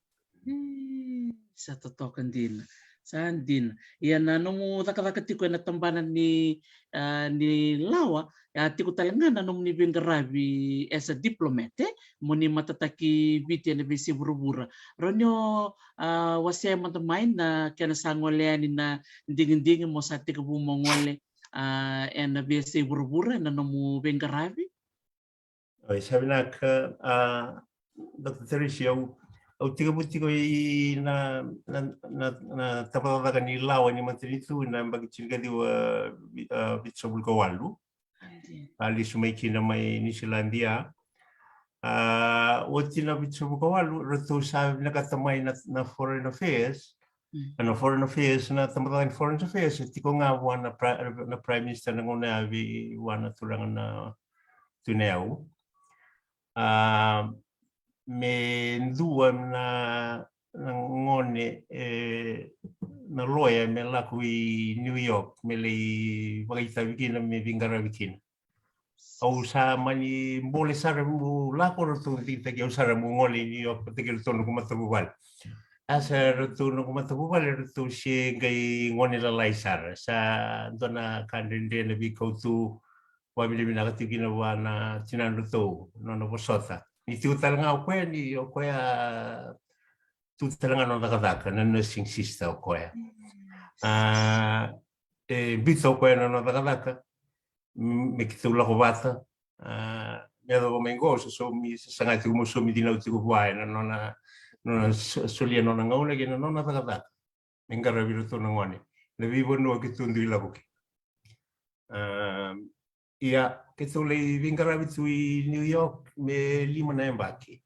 Sa totoka dina. Sa dina. Ia na nomu cakacaka tiko ena tabana ni, a, ni lawa, a, tiko tale ga na nomuni veiqaravi as a diplomat, e? Mo ni matataki Viti ena veiyasai vuravura. Rawa ni o, a, wasea mada mai na kena sa gole yani na digidigi mo sa tekivu mo gole, a, ena veiyasai vuravura ena nomu veiqaravi? Oi, sa vinaka, a, Doctor Teresi, au, au tekivu tiko ina, na, na, na tabacakacaka ni lawa ni matanitu ena yabaki tinikaciwa, a, vitusagavulu ka walu. A, lesu mai kina mai Niusiladi ya. A, oti na vitusagavulu ka walu, ratou sa vinakata mai na, na Foreign Affairs. Na Foreign Affairs, na tabacakacaka ni Foreign Affairs, e tiko ga vua na Pri-, na Prime Minister na gauna ya vei vua na turaga na Tui Nayau. A, me dua na, na gone, e, na loya me lako i New York, me lai vakaitavi kina, me veiqaravi kina. Au sa mani bole sara meu lako, ratou digitaki au sara meu gole i New York vata kei ratou noqu matavuvale. A sa ratou noqu matavuvale, ratou se qai gone lalai sara. Sa dua na ka dredre na veikau tu, vakavinavinaka tiko kina vua na tinadratou, nona vosota. Ni tiko tale ga o koya, ni o koya tu tale ga nona cakacaka, na nursing sister o koya. A, e biuta o koya na nona cakacaka, m-, me keitou lako vata. A, me yacova mai qo, sa saumi, sa saga tiko meu saumi dinau tiko vua ena nona, nona so-, solia nona gauna kei na nona cakacaka me qaravi iratou na gone. Na veivanua keitou dui lako kina. A, ia, keitou lai veiqaravi tu i New York me lima na yabaki.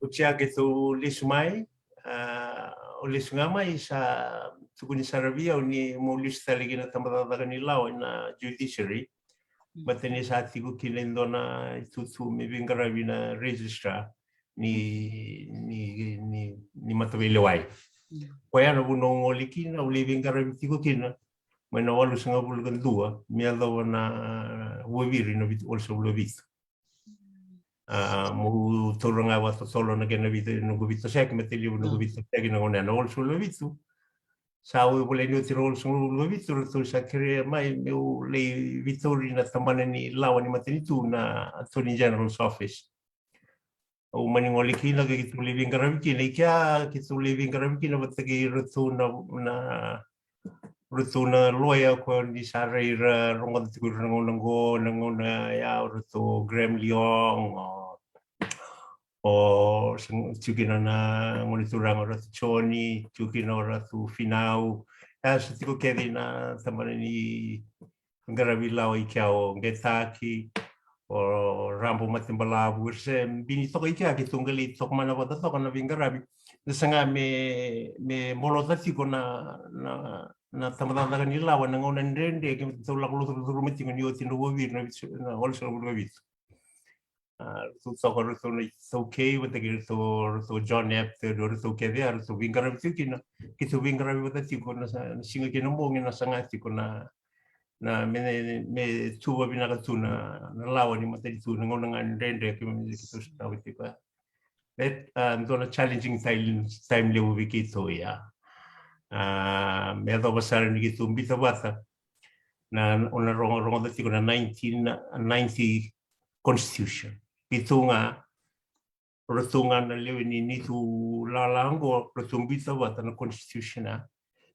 Oti ya keitou lesu mai, a, au lesu ga mai, sa tukuni sara vei au ni meu lesu tale ki na tabacakacaka ni lawa, na judiciary. Baleta ni sa tiko kina e dua na itutu me veiqaravi na registrar ni, ni, ni, ni mataveilewai. Koya na vanua au gole kina, au lai veiqaravi tiko kina mai na walusagavulu ka dua me yacova na Vuviri na vitu, walusagavulu ka vitu. A, meu taura ga vakatotolo na kena vei, noqu veitosoyaki, me talevu noqu veitosoyaki na gauna ya, na walusagavulu ka vitu. Sa oti, volai ni oti na walusagavulu ka vitu, ratou sa kerea mai meu lai veitauri na tabana ni lawa ni matanitu, na Attorney General's Office. Au mani gole kina ka keitou lai veiqaravi kina. I kea keitou lai veiqaravi kina vata kei ratou na, na, ratou na loya ko ni sa rai ra rogoca tiko ira na gauna qo, na gauna ya, o ratou Graham Leong, o, o sa tiko kina na gone turaga o Ratu Joni, tiko kina o Ratu Finau. Ya sa tiko kece na tabana ni qaravi lawa i kea, o Qetaki, o Rabo Matebalavu, era se bini toka i kea, keitou qai lai toka mana vata toka na veiqaravi. Na saga me, me bolota tiko na, na, na tabacakacaka ni lawa na gauna dredre keitou lako lotu, lotu curuma tiko ni oti na vuviri na vitu, na walusagavulu ka vitu. A, ratou toka, ratou na iTaukei vata kei ratou, ratou John Apted, ratou kece ya, ratou veiqaravi tiko kina. Keitou veiqaravi vata tiko na sa-, na siga kei na bogi, na saga tiko na, na me, me tuva vinaka tu na, na lawa ni matanitu na gauna ga dredre keimami, keitou sotava tiko. That, a, dua na challenging time, time levu vei keitou ya. A, me yacova sara ni keitou biuta vata na, o na rogo, rogoca tiko na nineteen ninety constitution. Keitou ga, ratou ga na lewe ni neitou lala qo, ratou biuta vata na constitution ya.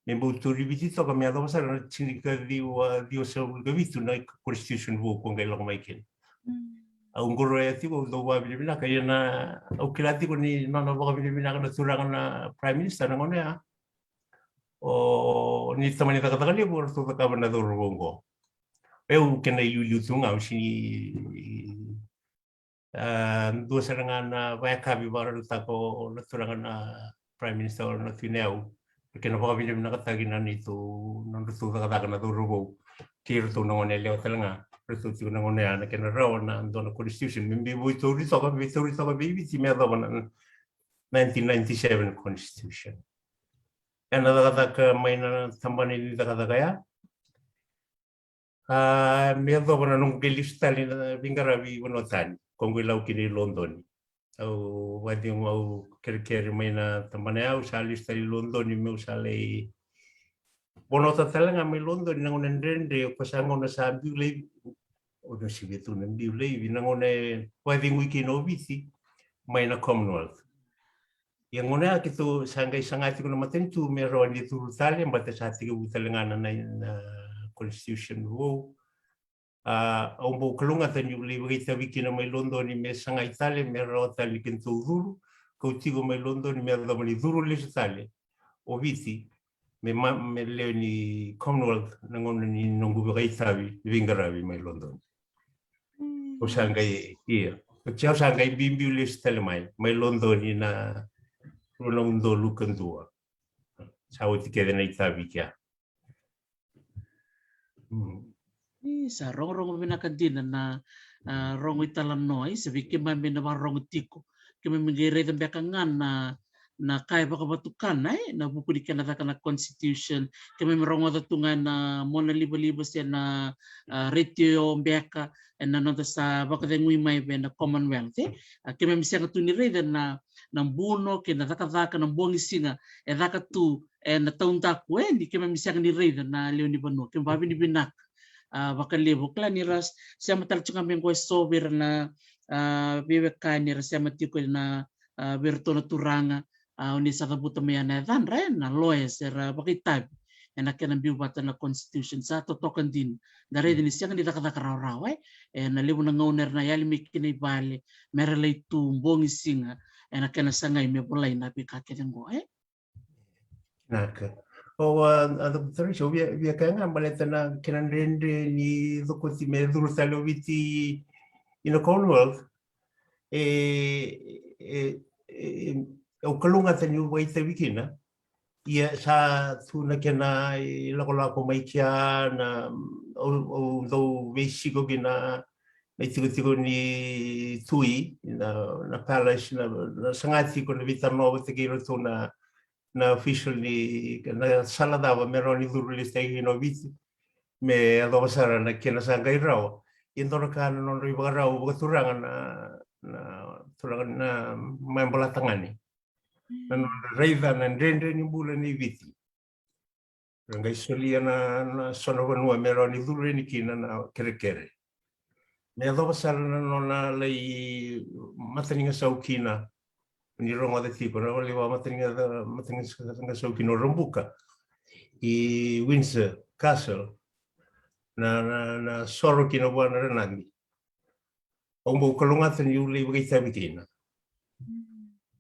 Me bau tauri Viti toka, me yacova sara na tinikaciwa ciwasagavulu ka vitu na constitution vou ko qai lako mai kina. Mm. Au qoroya tiko, au dau vakavinavinaka, ia na, au kila tiko ni nona vakavinavinaka na turaga na Prime Minister na gauna ya. O ni tamani cakacaka levu, o ratou cakava na cauravou qo. Au kena iliuliu tu ga, au sini, a, dua sara ga na vakayakavi vakarautaka o na turaga na Prime Minister, o na tui na yau. Kena vakavinavinakataki na neitou, nodratou cakacaka na cauravou kei ratou na gone yalewa tale ga, ratou tiko na gauna ya, na kena rawa na dua na constitution me biu, veitauri toka, veitauri toka vei Viti me yacova na nineteen ninety-seven constitution. Ena cakacaka mai na tabana ni cakacaka ya, a, me yacova na noqu qai lesu tale na veiqaravi vanua tani, ko qai lau kina i Lodoni. Au vakacegu, au kerekere mai na tabana ya, au sa lesu tale i Lodoni, meu sa lai vonota tale ga mai Lodoni na gauna dredre, ko sa gauna sa biu laivi, o na sivia tu na biu laivi, na gauna e vakacegui kina o Viti mai na Commonwealth. Ia gauna ya keitou sa qai saga tiko na matanitu me rawa ni curu tale, baleta sa tekivu tale ga na, na, na constitution vou. A, au bau kalougata niu lai vakaitavi kina mai Lodoni me sagai tale, me rawa tale ni keitou curu, kau tiko mai Lodoni me yacova ni curu lesu tale o Viti me ma-, me lewe ni Commonwealth na gauna ni noqu vakaitavi ni veiqaravi mai Lodoni. Mm. Au sa qai, ia, oti au sa qai biubiu lesu tale mai, mai Lodoni na rua na udolu ka dua. Sa oti kece na itavi kea. Mm. Io, sa rogorogo vinaka dina na, a, rogo italanoa, e, sa vei keimami na vakarorogo tiko. Keimami qai raica beka ga na, na ka e vakavatukana, e, na vuku ni kena caka na constitution. Keimami rogoca tu ga na monalivaliva se na, a, retio beka, e, na noda sa vakacegui mai vei na Commonwealth, e. A, keimami sega tu ni raica na, na buno kei na cakacaka, na bogi siga e caka tu e na taudaku, e, ni keimami sega ni raica na lewe ni vanua. Keimami vakavinavinaka, a, vakalevu. Kila ni ra s-, sema tale tu ga mai qo e so vei ira na, a, veiwekani era sema tiko e na, a, vei iratou na turaga, a, o ni sa cavuta mai na yacadra, e, na lawyers era vakaitavi e na kena biu vata na constitution, sa totoka dina. Da raica ni sega ni cakacaka rawarawa, e, e na levu na gauna era na yali mai kina i vale me ra lai tu bogi siga e na kena sagai me volai na veika kece qo, e. Naka. O, a, a, Doctor Teresa, au via, via kaya ga baleta na kena dredre ni cokoti me curu tale o Viti i na Commonwealth. E, e, e, au kalougata niu vakaitavi kina. Ia sa tu na kena ilakolako mai kea na, au, au dau veisiko kina na itikotiko ni tui, na, na palace, na, na saga tiko na veitalanoa vata kei iratou na, na official ni, na sala cava me rawa ni curu lesu tale kina o Viti, me yacova sara na kena sa qai rawa. Ia dua na ka na nodra ivakarau vakaturaga na, na turaga na Mayabalatagane. Na nona raica na dredre ni bula ni Viti. Ra qai solia na, na so na vanua me rawa ni curu yani kina na kerekere. Me yacova sara na nona lai matanigasau kina, ni rogoca tiko na vale va mataniga, matanigasau kina o Rabuka i Windsor Castle, na, na, na soro kina vua na Ranadi. Au bau kalougata niu lai vakaitavi kina.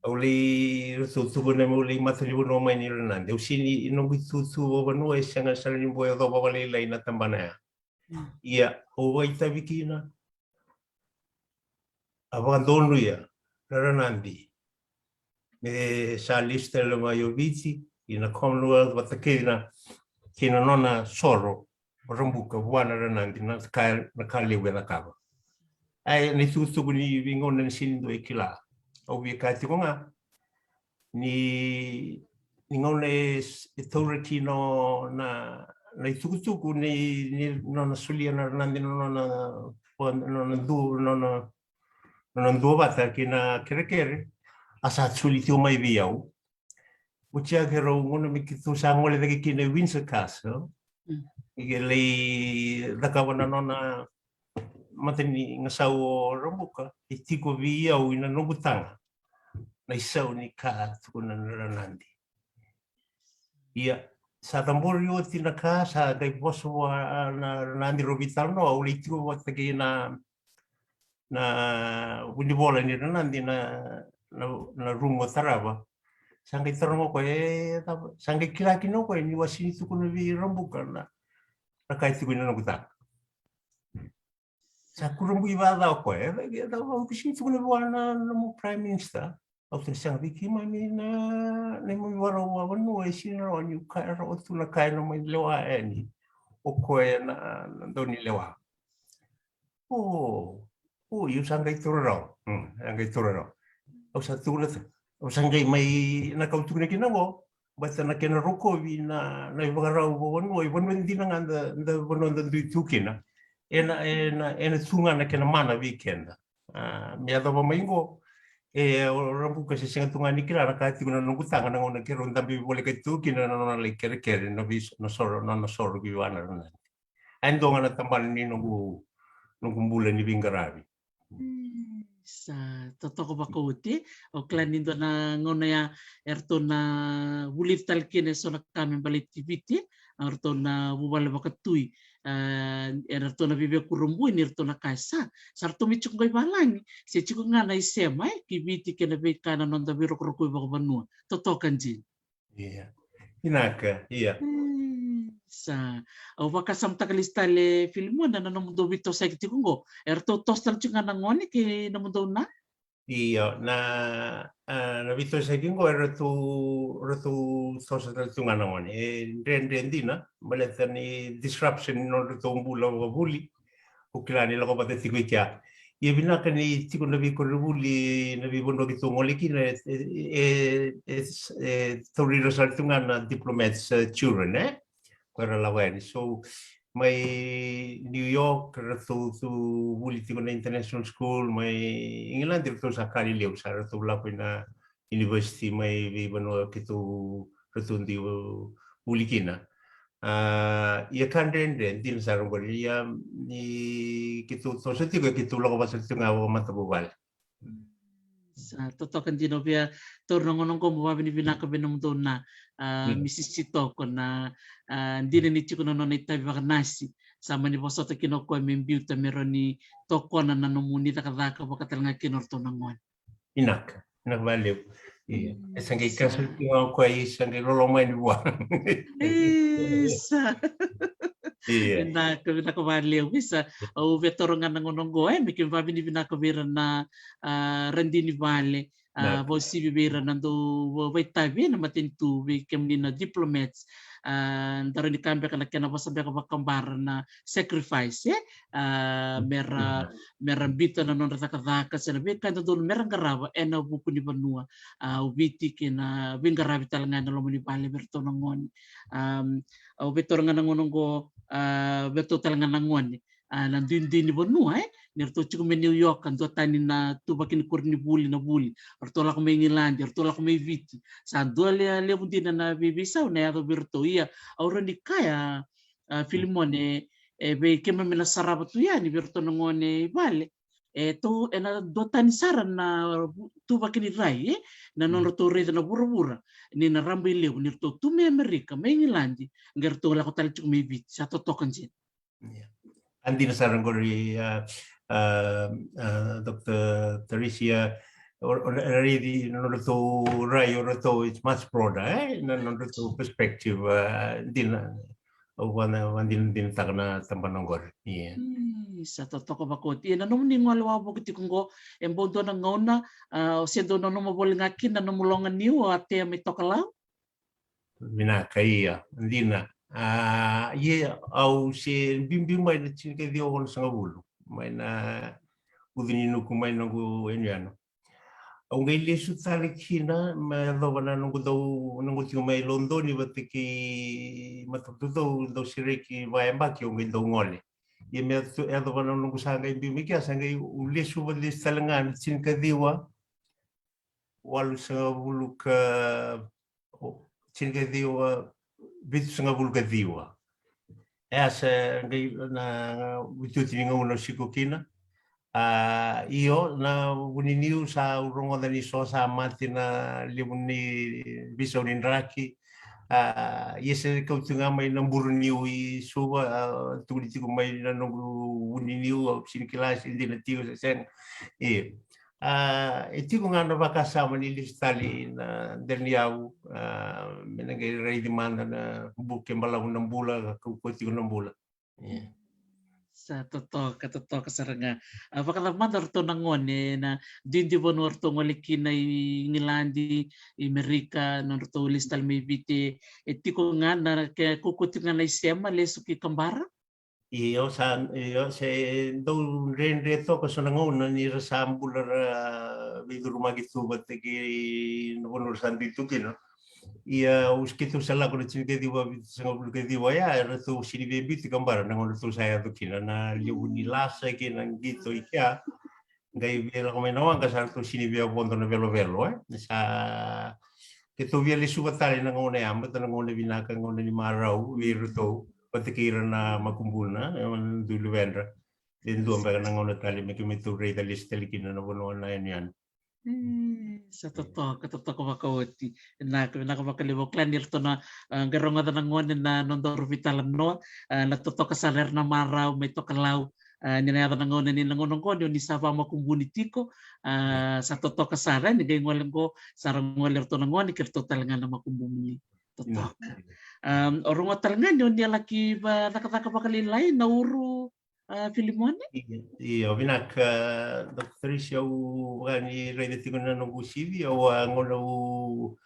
Au lai, ratou tukuna meu lai matanivanua mai ni Ranadi. Au sini, noqu itutu vakavanua e sega sara ni bau yacova vakalailai na tabana ya. Ia au vakaitavi kina, a vakadonuya na Ranadi me sa lesu tale mai o Viti ina Commonwealth vata kei na, kei na nona soro o Rabuka vua na Ranadi, na ka, na ka levu e cakava. Ai, na itukutuku ni veigauna ni sini dua e kila. Au via kaya tiko ga ni, ni gauna e, e taura kina na, na itukutuku ni, ni nona solia na Ranadi na nona, nona du, nona, nona duavata kei na kerekere, a sa soli tiko mai vei au. Oti ya ke rau gauna me keitou sa gole cake kina i Windsor Castle, e lai cakava na nona matanigasau o Rabuka, e tiko vei au ina noqu taga na isau ni ka tukuna na Ranadi. Ia sa cabori oti na ka, sa qai vosa vua na Ranadi, rau veitalanoa, au lai tiko vata kei na, na vunivola ni Ranadi na, na, na Rugu o Tarava. Sa qai taroga o koya, e, sa qai kila kina o koya niu a sini tukuna vei Rabuka na, na ka e tiko ina noqu taga. Sa kurabui vakaca o koya, e, e, au sini tukuna vua na, na nomu Prime Minister. Au tukuna, sega, vei keimami na, na neimami vakarau vakavanua e sini rawa niu kaya rawa tu na ka e na mai lewa yani o koya na, na daunilewa. O, o, io, sa qai taura rawa. Sa qai taura rawa. Au sa tukuna, au sa qai mai na ka au tukuna kina qo, baleta na kena rokovi na, na ivakarau vakavanua, i vanua dina ga da, da vanua da dui tu kina. E na, e na, e na tu ga na kena mana vei keda. A, me yacova mai qo, e, o Rabuka se sega tu ga ni kila na ka tiko na noqu taga na gauna keirau dabe voleka tu kina na nona lai kerekere, na vei, na soro, na nona soro ki vua na Ranadi. A, e dua ga na tabana ni noqu, noqu bula ni veiqaravi. Sa totoka vakaoti. Au kila ni dua na gauna ya eratou na vulici tale kina eso na ka me baleti Viti, eratou na vuvale vakatui, a, eratou na veivekurabui ni ratou na kaya sa, sa ratou me tiko qo i valagi se tiko ga na isema, e, ki Viti kei na veika na noda veirokorokoi vakavanua. Totoka dina. Ia. Vinaka, ia. Sa, au vakasamataka lesu tale Filimona na nomudou veitosoyaki tiko qo. Eratou toso tale tiko ga na gone kei nomudou na? Io, na, a, na veitosoyaki qo eratou, eratou toso tale tiko ga na gone. E dredre dina, baleta ni disruption ni nodratou bula vakavuli. Au kila ni lako vata tiko i kea. Ia vinaka ni tiko na veikoronivuli na veivanua keitou gole kina, e, e, e, e tauri ira sara tu ga na diplomats, e, children, e? Ko era lako yani. So, mai New York, ratou tu vuli tiko na international school, mai England, ratou sa ka lelevu, sa ratou lako ina university mai veivanua keitou, ratou dui vuli kina. A, ia ka dredre dina sara qori, ia ni keitou toso tiko, keitou lako vata tiko ga vakamatavuvale. Sa totoka dina, au via taura na gauna qo meu vakavinavinaka vei nomudou na, a, Misisi Toko na, a, dina ni tiko na nona itavi vakanasi. Sa mani vosota kina o koya me biuta me rawa ni tokona na nomuni cakacaka vaka tale ga kina o ratou na gone. Vinaka, vinaka vakalevu. Ia. E sa qai cancel tiko ga o koya, e sa qai loloma yani vua. Isa. Ia. Vinaka, vinaka vakalevu. Isa, au via taura ga na gauna qo, e, me keimami vakavinavinaka vei ira na, a, radini vale, a, vakauasivi vei ira na dau vakaitavi ena matanitu, vei kemuni na diplomats, a, da rawa ni kaya beka na kena vosa beka vakabara na sacrifice, e? A, mera, mera biuta na nodra cakacaka se na veika e dodonu mera qarava ena vuku ni vanua, a, o Viti kei na veiqaravi tale ga ena loma ni vale vei iratou na gone. A, au via taura ga na gauna qo, a, vei iratou tale ga na gone. a, na duidui ni vanua, e, ni ratou tiko mai New York, a dua tani na tuvaki ni koronivuli na vuli, ratou lako mai Igiladi, ratou lako mai Viti. Sa dua le, levu dina na veiveisau na yaco vei iratou. Ia, au rawa ni kaya, a, Filimone, e, vei keimami na sarava tu yani vei iratou na gone i vale, e tou, ena dua tani sara na tuvaki ni rai, e, na nodratou raica na vuravura, ni na raba i levu ni ratou tu mai Amerika, mai Igiladi, qai ratou lako tale tiko mai Viti. Sa totoka dina. A dina sara qori, a, a, a, Dr Theresia, o, o, raici na nodratou rai o ratou, it's much broader, e, na nodratou perspective, a, dina. Au vana, vadinadinataka na tabana qori. Ia. Sa totoka vakaoti. Ia, na nomuni gole wavoki tiko qo, e bau dua na gauna, a, o se dau nanuma voli ga kina na nomu loga niu, o Atea mai Tokalau? Vinaka, ia, dina. A, ia, au se biubiu mai na tinikaciwa onosagavulu mai na ucu ni nuku mai noqu yanuyanu. Au qai lesu tale kina me yacova na noqu dau, noqu tiko mai Lodoni vata kei matavatu dau, dau sereki vayabaki, au qai dau gole. Ia me yaco, yacova na noqu sa qai biu mai kea, sa qai u lesu valesu tale ga na tinikaciwa walusagavulu ka, o, tinikaciwa vitusagavulu ka ciwa. E a sa qai na iotioti ni gauna au siko kina. A, io, na vuniniu sa au rogoca ni so sa mate na levu ni veisau ni draki. A, ia se kau tu ga mai na buru niu i Suva, a, tukuni tiko mai na noqu vuniniu, au sini kila se dina tiko se sega. E, a, e tiko ga na vakasama ni lesu tale na dela ni yavu, a, me na qai raici mada na buke balavu na bula, ka kaukauwa tiko na bula. Ia. Sa totoka, totoka sara ga. A, vakacava mada o ratou na gone, na duidui vanua o ratou gole kina i Igiladi, i Merika, nodratou lesu tale mai Viti, e tiko ga na, ke kaukauwa tiko ga na isema, lesu ki Kabara? Io, sa, io, se dau dredre toka so na gauna ni ra sa bula ra veicurumaki tu vata kei na vanua ra sa dui tu kina. Ia, au, keitou sa lako na tinikaciwa vitusagavulu ka ciwa, ia, eratou sini via biuti Kabara na gauna ratou sa yaco kina na levu ni lasa kei na qito i kea. Qai via lako mai na waqa sa ratou sini via vodo na velovelo, e. Sa keitou via lesuva tale na gauna ya, baleta na gauna vinaka, gauna ni marau vei iratou vata kei ira na makubuna, e, na dui luvedra. E dua beka na gauna tale me keitou raica lesu tale kina na vanua na yanuyanu. E, sa totoka, totoka vakaoti. Vinaka, vinaka vakalevu. Au kila ni ratou na, a, qai rogoca na gone na nodaru veitalanoa, a, na totoka sara era na marau mai Tokalau. A, ni na yaco na gauna ni na gauna qo ni o ni sa vakamakubuni tiko. A, sa totoka sara, ni qai gole qo, sa ra gole ratou na gone kei ratou tale ga na makubuni. Totoka. A, o rogoca tale ga ni o ni a laki vacakacaka vakalailai Nauru, a, Filimone? Io, io, vinaka, Dr Theresia, au vaka ni raica tiko na noqu C V, au a gauna au,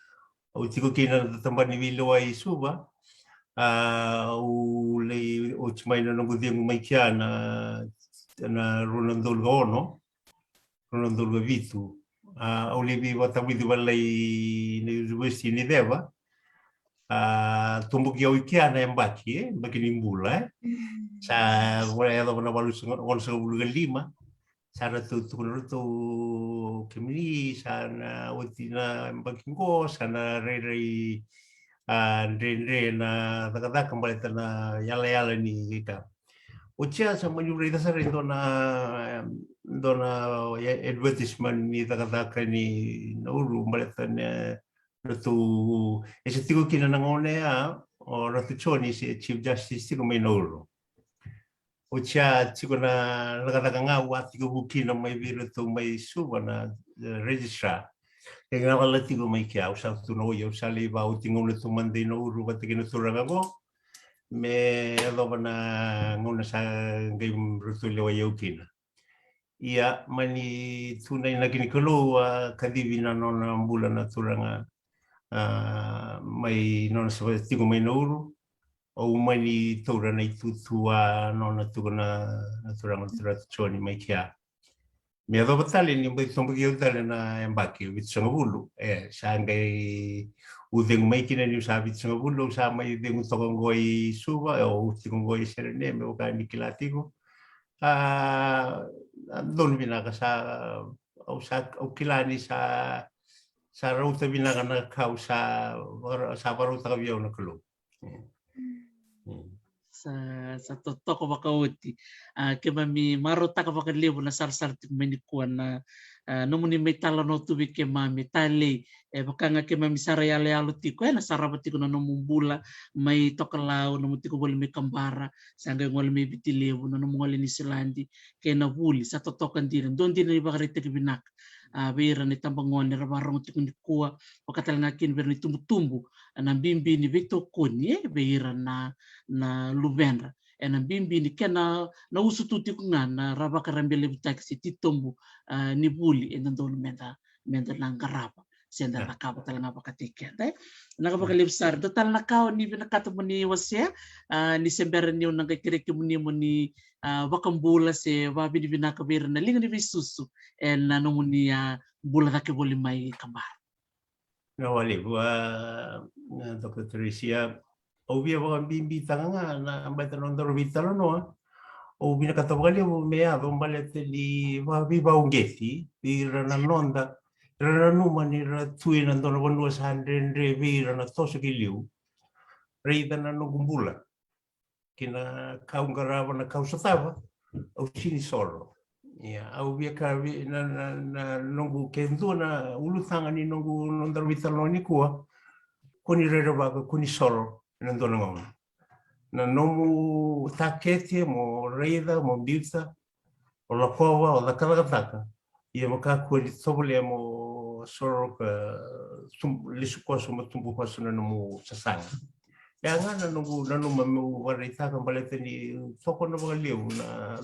au tiko kina na tabana ni veilewai i Suva. A, au lai oti mai na noqu cegu mai kea na, na rua na udolu ka ono, rua na udolu ka vitu. A, au lai veivakatavulici vakalailai na University ni Ceva. A, toboki au i kea na yabaki, e, yabaki ni bula, e. Sa volai yacova na walusaga, onosagavulu ka lima. Sa ratou tukuna ratou, kemuni sa na oti na yabaki qo, sa na rairai, a, dredre na cakacaka baleta na yalayala ni ka. Oti ya sa mani raica sara e dua na, dua na, e, advertisement ni cakacaka ni Nauru baleta na, ratou, e sa tiko kina na gauna ya o Ratu Joni se Chief Justice tiko mai Nauru. Oti ya tiko na cakacaka ga au a tekivu kina mai vei iratou mai Suva na, e, registrar. E ga vala tiko mai kea, au sa tu na oi, au sa lai vakaoti gauna tu mada i Nauru vata kei na turaga qo. Me yacova na gauna sa qai ratou lewai au kina. Ia, mani tu na inaki ni Kalou, a kacivi na nona bula na turaga, a, mai nona sa tiko mai Nauru. Au mani taura na itutu a nona tiko na, na turaga, na turaga Joni mai kea. Me yacova tale ni bai toboki au tale na yabaki vitusagavulu. E, sa qai u cegu mai kina niu sa vitusagavulu, au sa mai cegu toka qo i Suva, e, au tiko qo i Serene, me vaka ni kila tiko. A, donu vinaka sa, au sa, au kila ni sa, sa rauta vinaka na ka au sa, sa vakarautaka vei au na Kalou. Sa, sa totoka vakaoti. A, keimami marautaka vakalevu na sarasara tiko mai nikua na, a, nomuni mai talanoa tu vei keimami talei. E vaka ga keimami sara yaloyalo tiko, e na sarava tiko na nomu bula mai Tokalau, nomu tiko voli mai Kabara, sa qai gole mai Viti Levu, na nomu gole Niusiladi, kei na vuli, sa totoka dina. Dua dina ni vakaraitaki vinaka. A, vei ira na itabagone era vakarorogo tiko nikua, vaka tale ga kina vei ira na itubutubu, na bibi ni veitokoni, e, vei ira na, na luvedra. E na bibi ni kena, na usutu tiko ga na ra vakarabelevutaki se titobu, a, ni vuli, e dodonu meda, meda na qarava. Se da cakava tale ga vakataki keda, e. Vinaka vakalevu sara. Dua tale na ka o ni vinakata mo ni wasea, a, ni se bera niu na qai kerei kemuni mo ni, a, vakabula se vakavinavinaka vei ira na liga ni veisusu, e na nomuni, a, bula cake voli mai Kabara. Na walevu, a, na Dr Teresia, au via vakabibitaka ga na bata na nodaru veitalanoa. Au vinakata vakalevu me yaco baleta ni vakaveivauqeti vei ira na noda, ra nanuma ni ra tu ena dua na vanua sa dredre vei ira na toso ki liu. Raica na noqu bula kei na ka au qarava, na ka au sotava, au sini soro. Ia, au via ka vei na, na, na noqu, ke dua na ulutaga ni noqu, nodaru veitalanoa nikua, ko ni rerevaka, ko ni soro ena dua na gauna. Na nomu takete mo raica, mo biuta, o lakova, o cakacakataka. Ia mo kakua ni tovolea mo soro ka, tum-, lesu koso mo tubu koso na nomu sasaga. Ia ga na noqu nanuma meu vakaraitaka baleta ni tokona vakalevu na,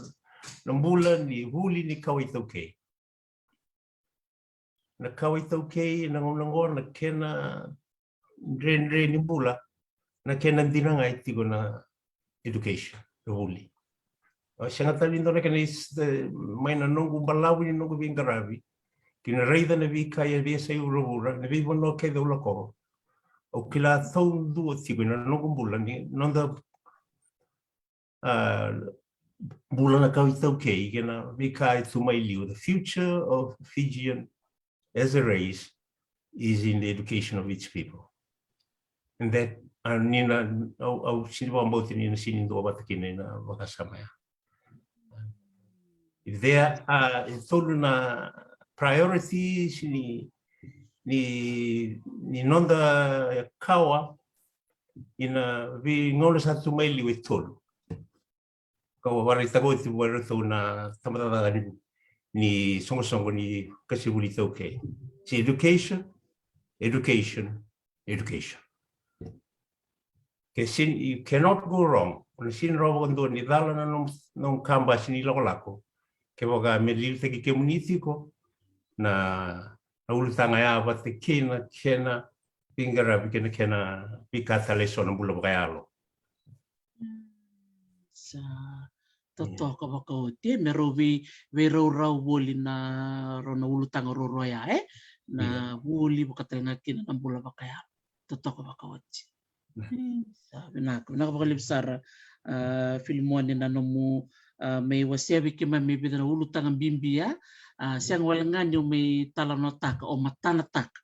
na bula ni vuli ni kawa iTaukei. Na kawa iTaukei na gauna oqo, na kena dredre ni bula, na kena dina ga e tiko na education, na vuli. A, sega tale ni dua na kena is-, e, mai na noqu balavu ni noqu veiqaravi, kei na raica na veika e veiyasai vuravura, na veivanua kece au lakova. Au kila taudua tiko ena noqu bula ni noda, a, bula na kawa iTaukei kei na veika e tu mai liu. The future of Fijian as a race is in the education of its people. And that, a, ni na, au, au sini vakabauta ni na sini duavata kina ena vakasama ya. If there are, e tolu na priorities ni, ni, ni noda kawa ena veigauna sa tu mai liu, e tolu. Kau a vakaraitaka oti vei iratou na tabacakacaka ni, ni soqosoqo ni qasenivuli iTaukei. It's education, education, education. Ke sini, you cannot go wrong. O na sini rawa vakadua ni cala na nomu, nomu kabasi ni lakolako. Kevaka me liutaki kemuni tiko na, na ulutaga ya vata kei na kena veiqaravi kei na kena veika tale eso na bula vakayalo. Sa totoka vakaoti, e, me rau vei, veiraurau voli na rau na ulutaga ruarua ya, e? Na vuli vaka tale ga kina na bula vakayalo. Totoka vakaoti. Sa vinaka, vinaka vakalevu sara, a, Filimone na nomu, a, mai wasea vei keimami e vica na ulutaga bibi ya, a, sega wale ga niu mai talanoataka, o matanataka,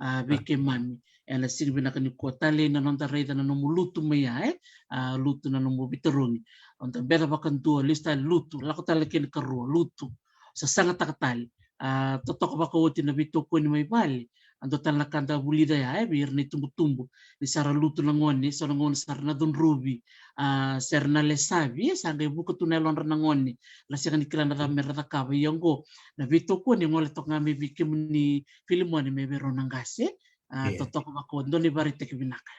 a, vei keimami ena siga vinaka nikua. Talei na noda raica na nomu lutu mai ya, e? A, lutu na nomu veitarogi. O da beca vakadua, lesu tale lutu, lako tale kena ikarua, lutu. Sasagataka tale. A, totoka vakaoti na veitokoni mai vale. A, dua tale na ka da vulica ya, e, vei ira na itubutubu. Ni sa ra lutu na gone, so na gone sa ra na cudruvi. A, se ra na lesavi, e, sa qai vuka tu na yalodra na gone. Ra sega ni kila na cava me ra cakava. Ia oqo, na veitokoni e gole toka ga mai vei kemuni Filimone me vei rau na qase. A, totoka vakaoti, dua na ivakaraitaki vinaka.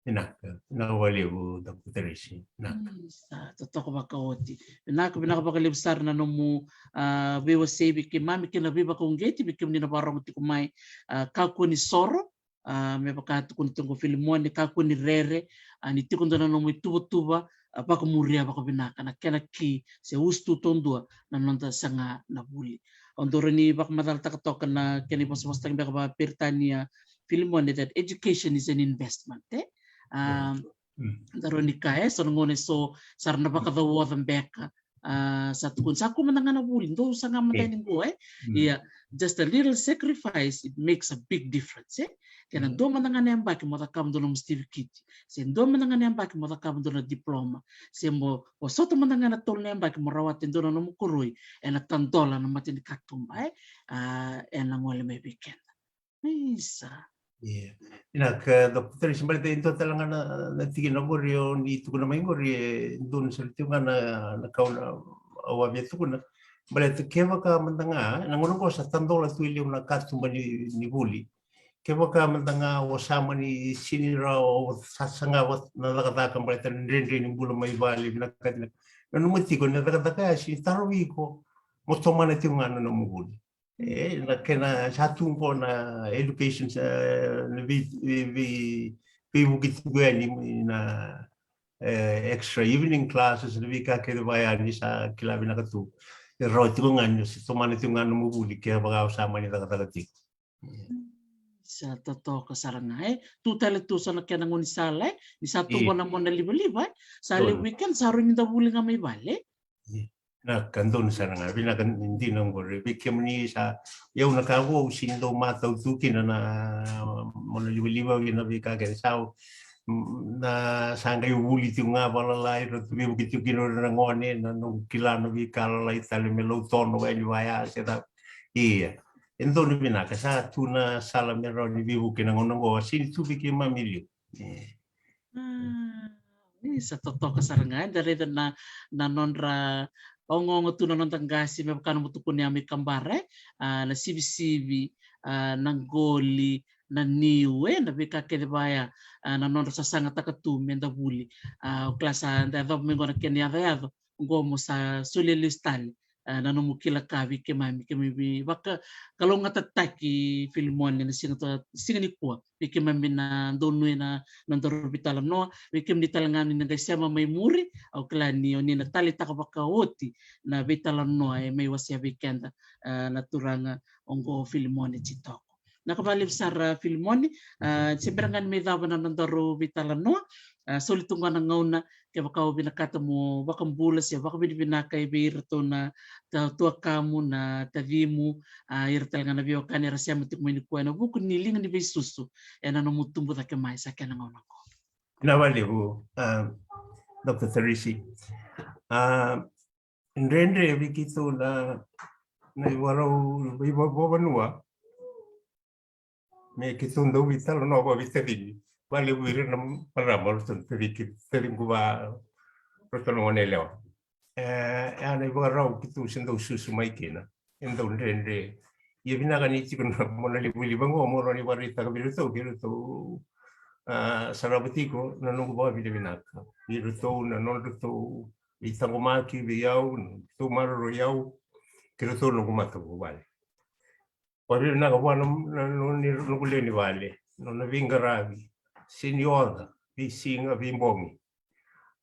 Vinaka, vinaka vakalevu, Dr Teresi. Vinaka. Sa totoka vakaoti. Vinaka, vinaka vakalevu sara na nomu, a, veiwasei vei keimami kei na veivakauqeti vei kemuni na vakarorogo tiko mai. A, kakua ni soro, a, me vaka tukuna tiko o Filimone, kakua ni rere, a, ni tiko dua na nomu ituvatuva, a, vakamuria vakavinaka na kena ki se usutu taudua na noda saga na vuli. Au dau rawa ni vakamacalataka toka na kena ivosavosataki beka vakaperitania, Filimone, that education is an investment, e? A, da rawa ni kaya, e, so na gone so sa ra na vakacauoca beka A, sa tukuni, sa kua mada ga na vuli, dou saga mada ni qo, e? Ia, just a little sacrifice, it makes a big difference, e? Kena dua mada ga na yabaki mo cakava dua na nomu certificate, se dua mada ga na yabaki mo cakava dua na diploma, se mo, o sota mada ga na tolu na yabaki mo rawata e dua na nomu koroi ena tadola na matanikatuba, e? A, ena gole mai vei keda. Isa. Ia. Ina ka, Doctor Teresi, baleta e dua tale ga na, na tikina qori o ni tukuna mai qori, e donu sara tiko ga na, na ka au na, au a via tukuna. Baleta kevaka mada ga, na gauna qo sa tadola tu e liu na katuba ni, ni vuli. Kevaka mada ga o sa mani sini rawa, o sa sagava na cakacaka baleta na dredre ni bula mai vale, vinakati na, nanuma tiko na cakacaka ya sini tarovi iko mo tomana tiko ga na nomu vuli. E, na kena sa tu qo na education, e, na vei, vei, vei, veivuke tiko yani na, e, extra evening classes, na veika kece vaya ni sa kila vinaka tu. E rawa tiko ga ni se tomana tiko ga na nomu vuli kevaka o sa mani cakacaka tiko. Sa totoka sara ga, e. Tu tale tu so na kena gaunisala, e. Ni sa tu qo na mona livaliva, e. Sa levu weekend, sa rui ni da vuli ga mai vale. Ia. Na ka donu sara ga, vinaka dina qori. Vei kemuni sa, ia na ka qo au sini dau matau tu kina na mona livaliva kei na veika kece sa, mm, na sa qai vuli tiko ga valalai, ratou veivuke tiko kina o ira na gone, na noqu kila na veika lalai tale me lautono yani vaya se ca. Ia. E donu vinaka, sa tu na sala me rawa ni veivuke na gauna qo, a sini tu vei keimami liu. E. A, ni sa totoka sara ga, e, da raica na, na nodra ogaoga tu na noda qase, me vaka na mo tukuni a mai kabara, e, a, na sivisivi, a, na qoli, na niu, e, na veika kece vaya, a, na nodra sasagataka tu me da vuli. A, o kila sa da yacova mai qo na kena yacoyaco, qo mo sa solia lesu tale, a, na nomu kila ka vei keimami, keimami vakalougatataki Filimone na siga, siga nikua. Vei keimami na donu ena, na nodaru veitalanoa, vei kemuni tale ga ni na qai sema mai muri, au kila ni o ni na taleitaka vakaoti na veitalanoa e mai wasea vei keda, a, na turaga oqo Filimone Titoko. Vinaka vakalevu sara Filimone, a, se bera ga ni mai cava na nodaru veitalanoa, a, soli tu ga na gauna, kevaka o vinakata mo vakabula se vakavinavinaka e vei iratou na ta-, tuakamu, na tacimu, a, ira tale ga na veiwekani era sema tiko mai nikua ena vuku ni liga ni veisusu ena nomu tubu cake mai, sa kena gauna qo. Vinaka vakalevu, a, Doctor Teresi. A, dredre vei keitou na, na ivakarau, iva-, vakavanua. Me keitou dau veitalanoa vakaveitacini. Vakalevu ira na marama, ratou na taci, taciqu va, ratou na gone yalewa. E, e a na ivakarau keitou se dau susu mai kina. E dau dredre. Ia vinaka ni tiko na mona livaliva qo, mo rawa ni vakaraitaka vei iratou, kei iratou, a, sarava tiko na noqu vakavinavinaka. Vei iratou na nodratou veitaqomaki vei au, na nodratou maroroi au, kei iratou na noqu matavuvale. Vakavinavinaka vua na, na, na, ni, noqu lewe ni vale, nona veiqaravi, sini oca, veisiga, veibogi.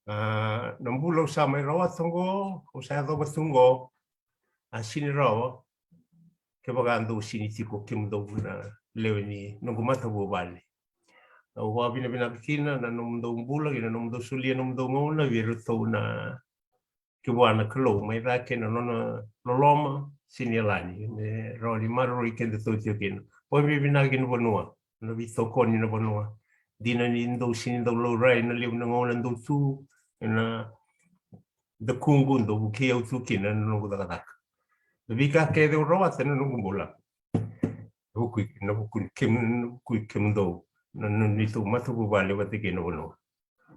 A, na bula au sa mai rawata qo, au sa yacova tu qo, a sini rawa kevaka dou sini tiko kemudou na lewe ni noqu matavuvale. Au vakavinavinaka kina na nomudou bula, kei na nomudou solia nomudou gauna vei iratou na, ki vua na Kalou, mai cake na nona loloma, sini yalani, me rawa ni maroroi kedatou tiko kina. Vakavinavinaka ki na vanua, na veitokoni na vanua. Dina ni dou sini dau laurai na levu na gauna dou tu ena dakuqu, dou vukei au tu kina na noqu cakacaka. Na veika kece au rawata na noqu bula. Vukui, na vukui kemu, na vukui kemudou, na, na neitou matavuvale vata kei na vanua.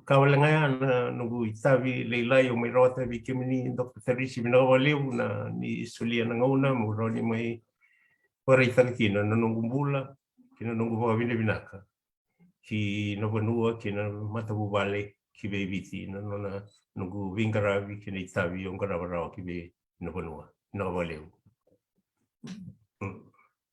Ka wale ga ya na noqu itavi lailai au mai rawata vei kemuni, Doctor Teresi, vinaka vakalevu na ni solia na gauna meu rawa ni mai vakaraitaka kina na noqu bula kei na noqu vakavinavinaka ki na vanua, ki na matavuvale, ki vei Viti, na nona, noqu veiqaravi kei na itavi au qarava rawa ki vei na vanua. Vinaka vakalevu. Mm.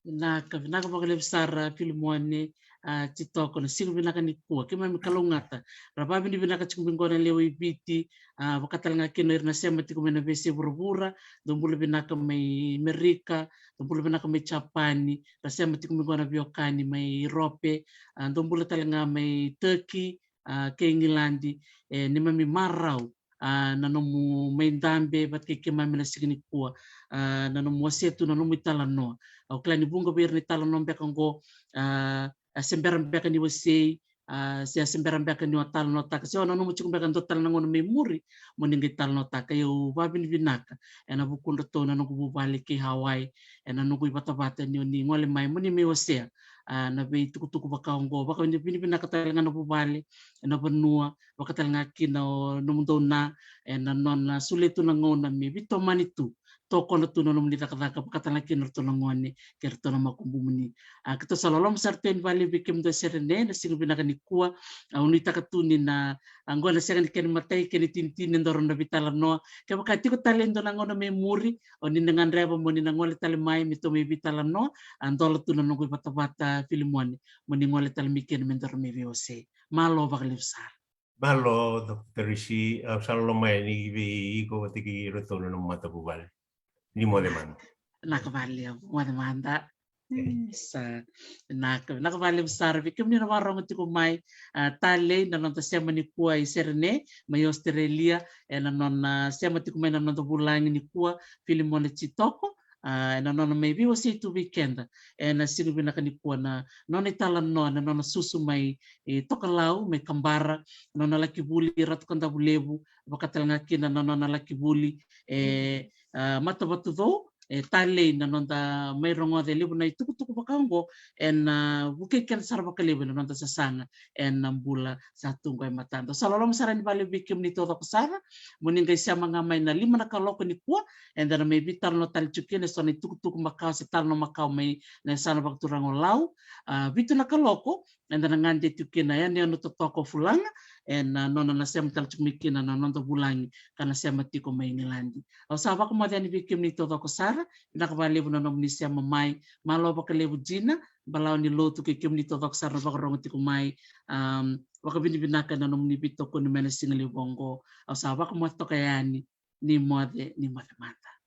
Vinaka, vinaka vakalevu sara Filimone, a, Titoko, na siga vinaka nikua. Keimami kalougata. Ra vakavinavinaka tiko mai qo na lewe i Viti, a, vaka tale ga kina o ira na sema tiko mai na veiyasai vuravura, dou bula vinaka mai Merika, dou bula vinaka mai Japani, ra sema tiko mai qo na veiwekani mai Iurope, a, dou bula tale ga mai Turkey, a, kei Igiladi, e, neimami marau, a, na nomu mai dabe vata kei keimami na siga nikua, a, na nomu wasea tu na nomu italanoa. Au kila ni vuqa vei ira na italanoa beka oqo, a, a se bera beka ni wasei, a, se a se bera beka ni o talanoataka, se o nanuma tiko beka dua tale na gauna mai muri mo ni qai talanoataka. Ia au vakavinavinaka ena vukudratou na noqu vuvale kei Hawaii, ena noqu ivatavata ni o ni gole mai mo ni mai wasea, a, na veitukutuku vaka oqo. Vakavinavinaka tale ga na vuvale, ena vanua, vaka tale ga kina o nomudou na, ena nona solia tu na gauna me veitomani tu, tokona tu na nomuni cakacaka, vaka tale ga kina ratou na gone kei ratou na makubumuni. A, keitou sa loloma sara tu yani vakalevu vei kemudou e Serene ena siga vinaka nikua. A, au nuitaka tu ni na, a, oqo na sega ni kena imatai, kena itinitini e dua na veitalanoa. Kevaka tiko tale e dua na gauna me muri o ni na gadreva mo ni na gole tale mai me tou mai veitalanoa, a, dola tu na noqu ivatavata Filimone mo ni gole tale mai kina me daru mai veiwasei. Malo vakalevu sara. Malo, Doctor Risi, au sa loloma yani vei iko vata kei iratou na nomu matavuvale. Ni moce mada. Vinaka vakalevu, moce mada. E. Isa. Vinaka, vinaka vakalevu sara vei kemuni na vakarogo tiko mai, a, talei na noda sema nikua i Serene mai Australia, ena nona sema tiko mai na noda vulagi nikua, Filimone Jitoko, a, ena nona mai veiwasei tu vei keda ena siga vinaka nikua, na nona italanoa, na nona susu mai, e, Tokalau, mai Kabara, nona laki vuli Ratu Kadavulevu, vaka tale ga kina na nona laki vuli, e, a, Matavatucou. E, talei na noda mai rogoca e levu na itukutuku vaka oqo, ena, a, vukei keda sara vakalevu ena noda sasaga ena bula sa tu qo e matada. Sa loloma sara yani vakalevu vei kemuni taucoko sara mo ni qai sema ga mai na lima na kaloko nikua, eda na mai veitalanoa tale tiko kina eso na itukutuku makawa se talanoa makawa mai na yasana vakaturaga o Lau. A, vitu na kaloko eda na gade tiko kina yanuyanu totoka o Fulaga, ena, a, nona na sema tale tiko mai kina na noda vulagi ka na sema tiko mai Igiladi. Au sa vakamoce yani vei kemuni taucoko sara, vinaka vakalevu na nomuni sema mai. Malo vakalevu Jina, balawa ni lotu kei kemuni taucoko sara na vakarogo tiko mai. Am, vakavinavinaka na nomuni veitokoni mai na siga levu oqo. Au sa vakamoce toka yani, ni moce, ni moce mada.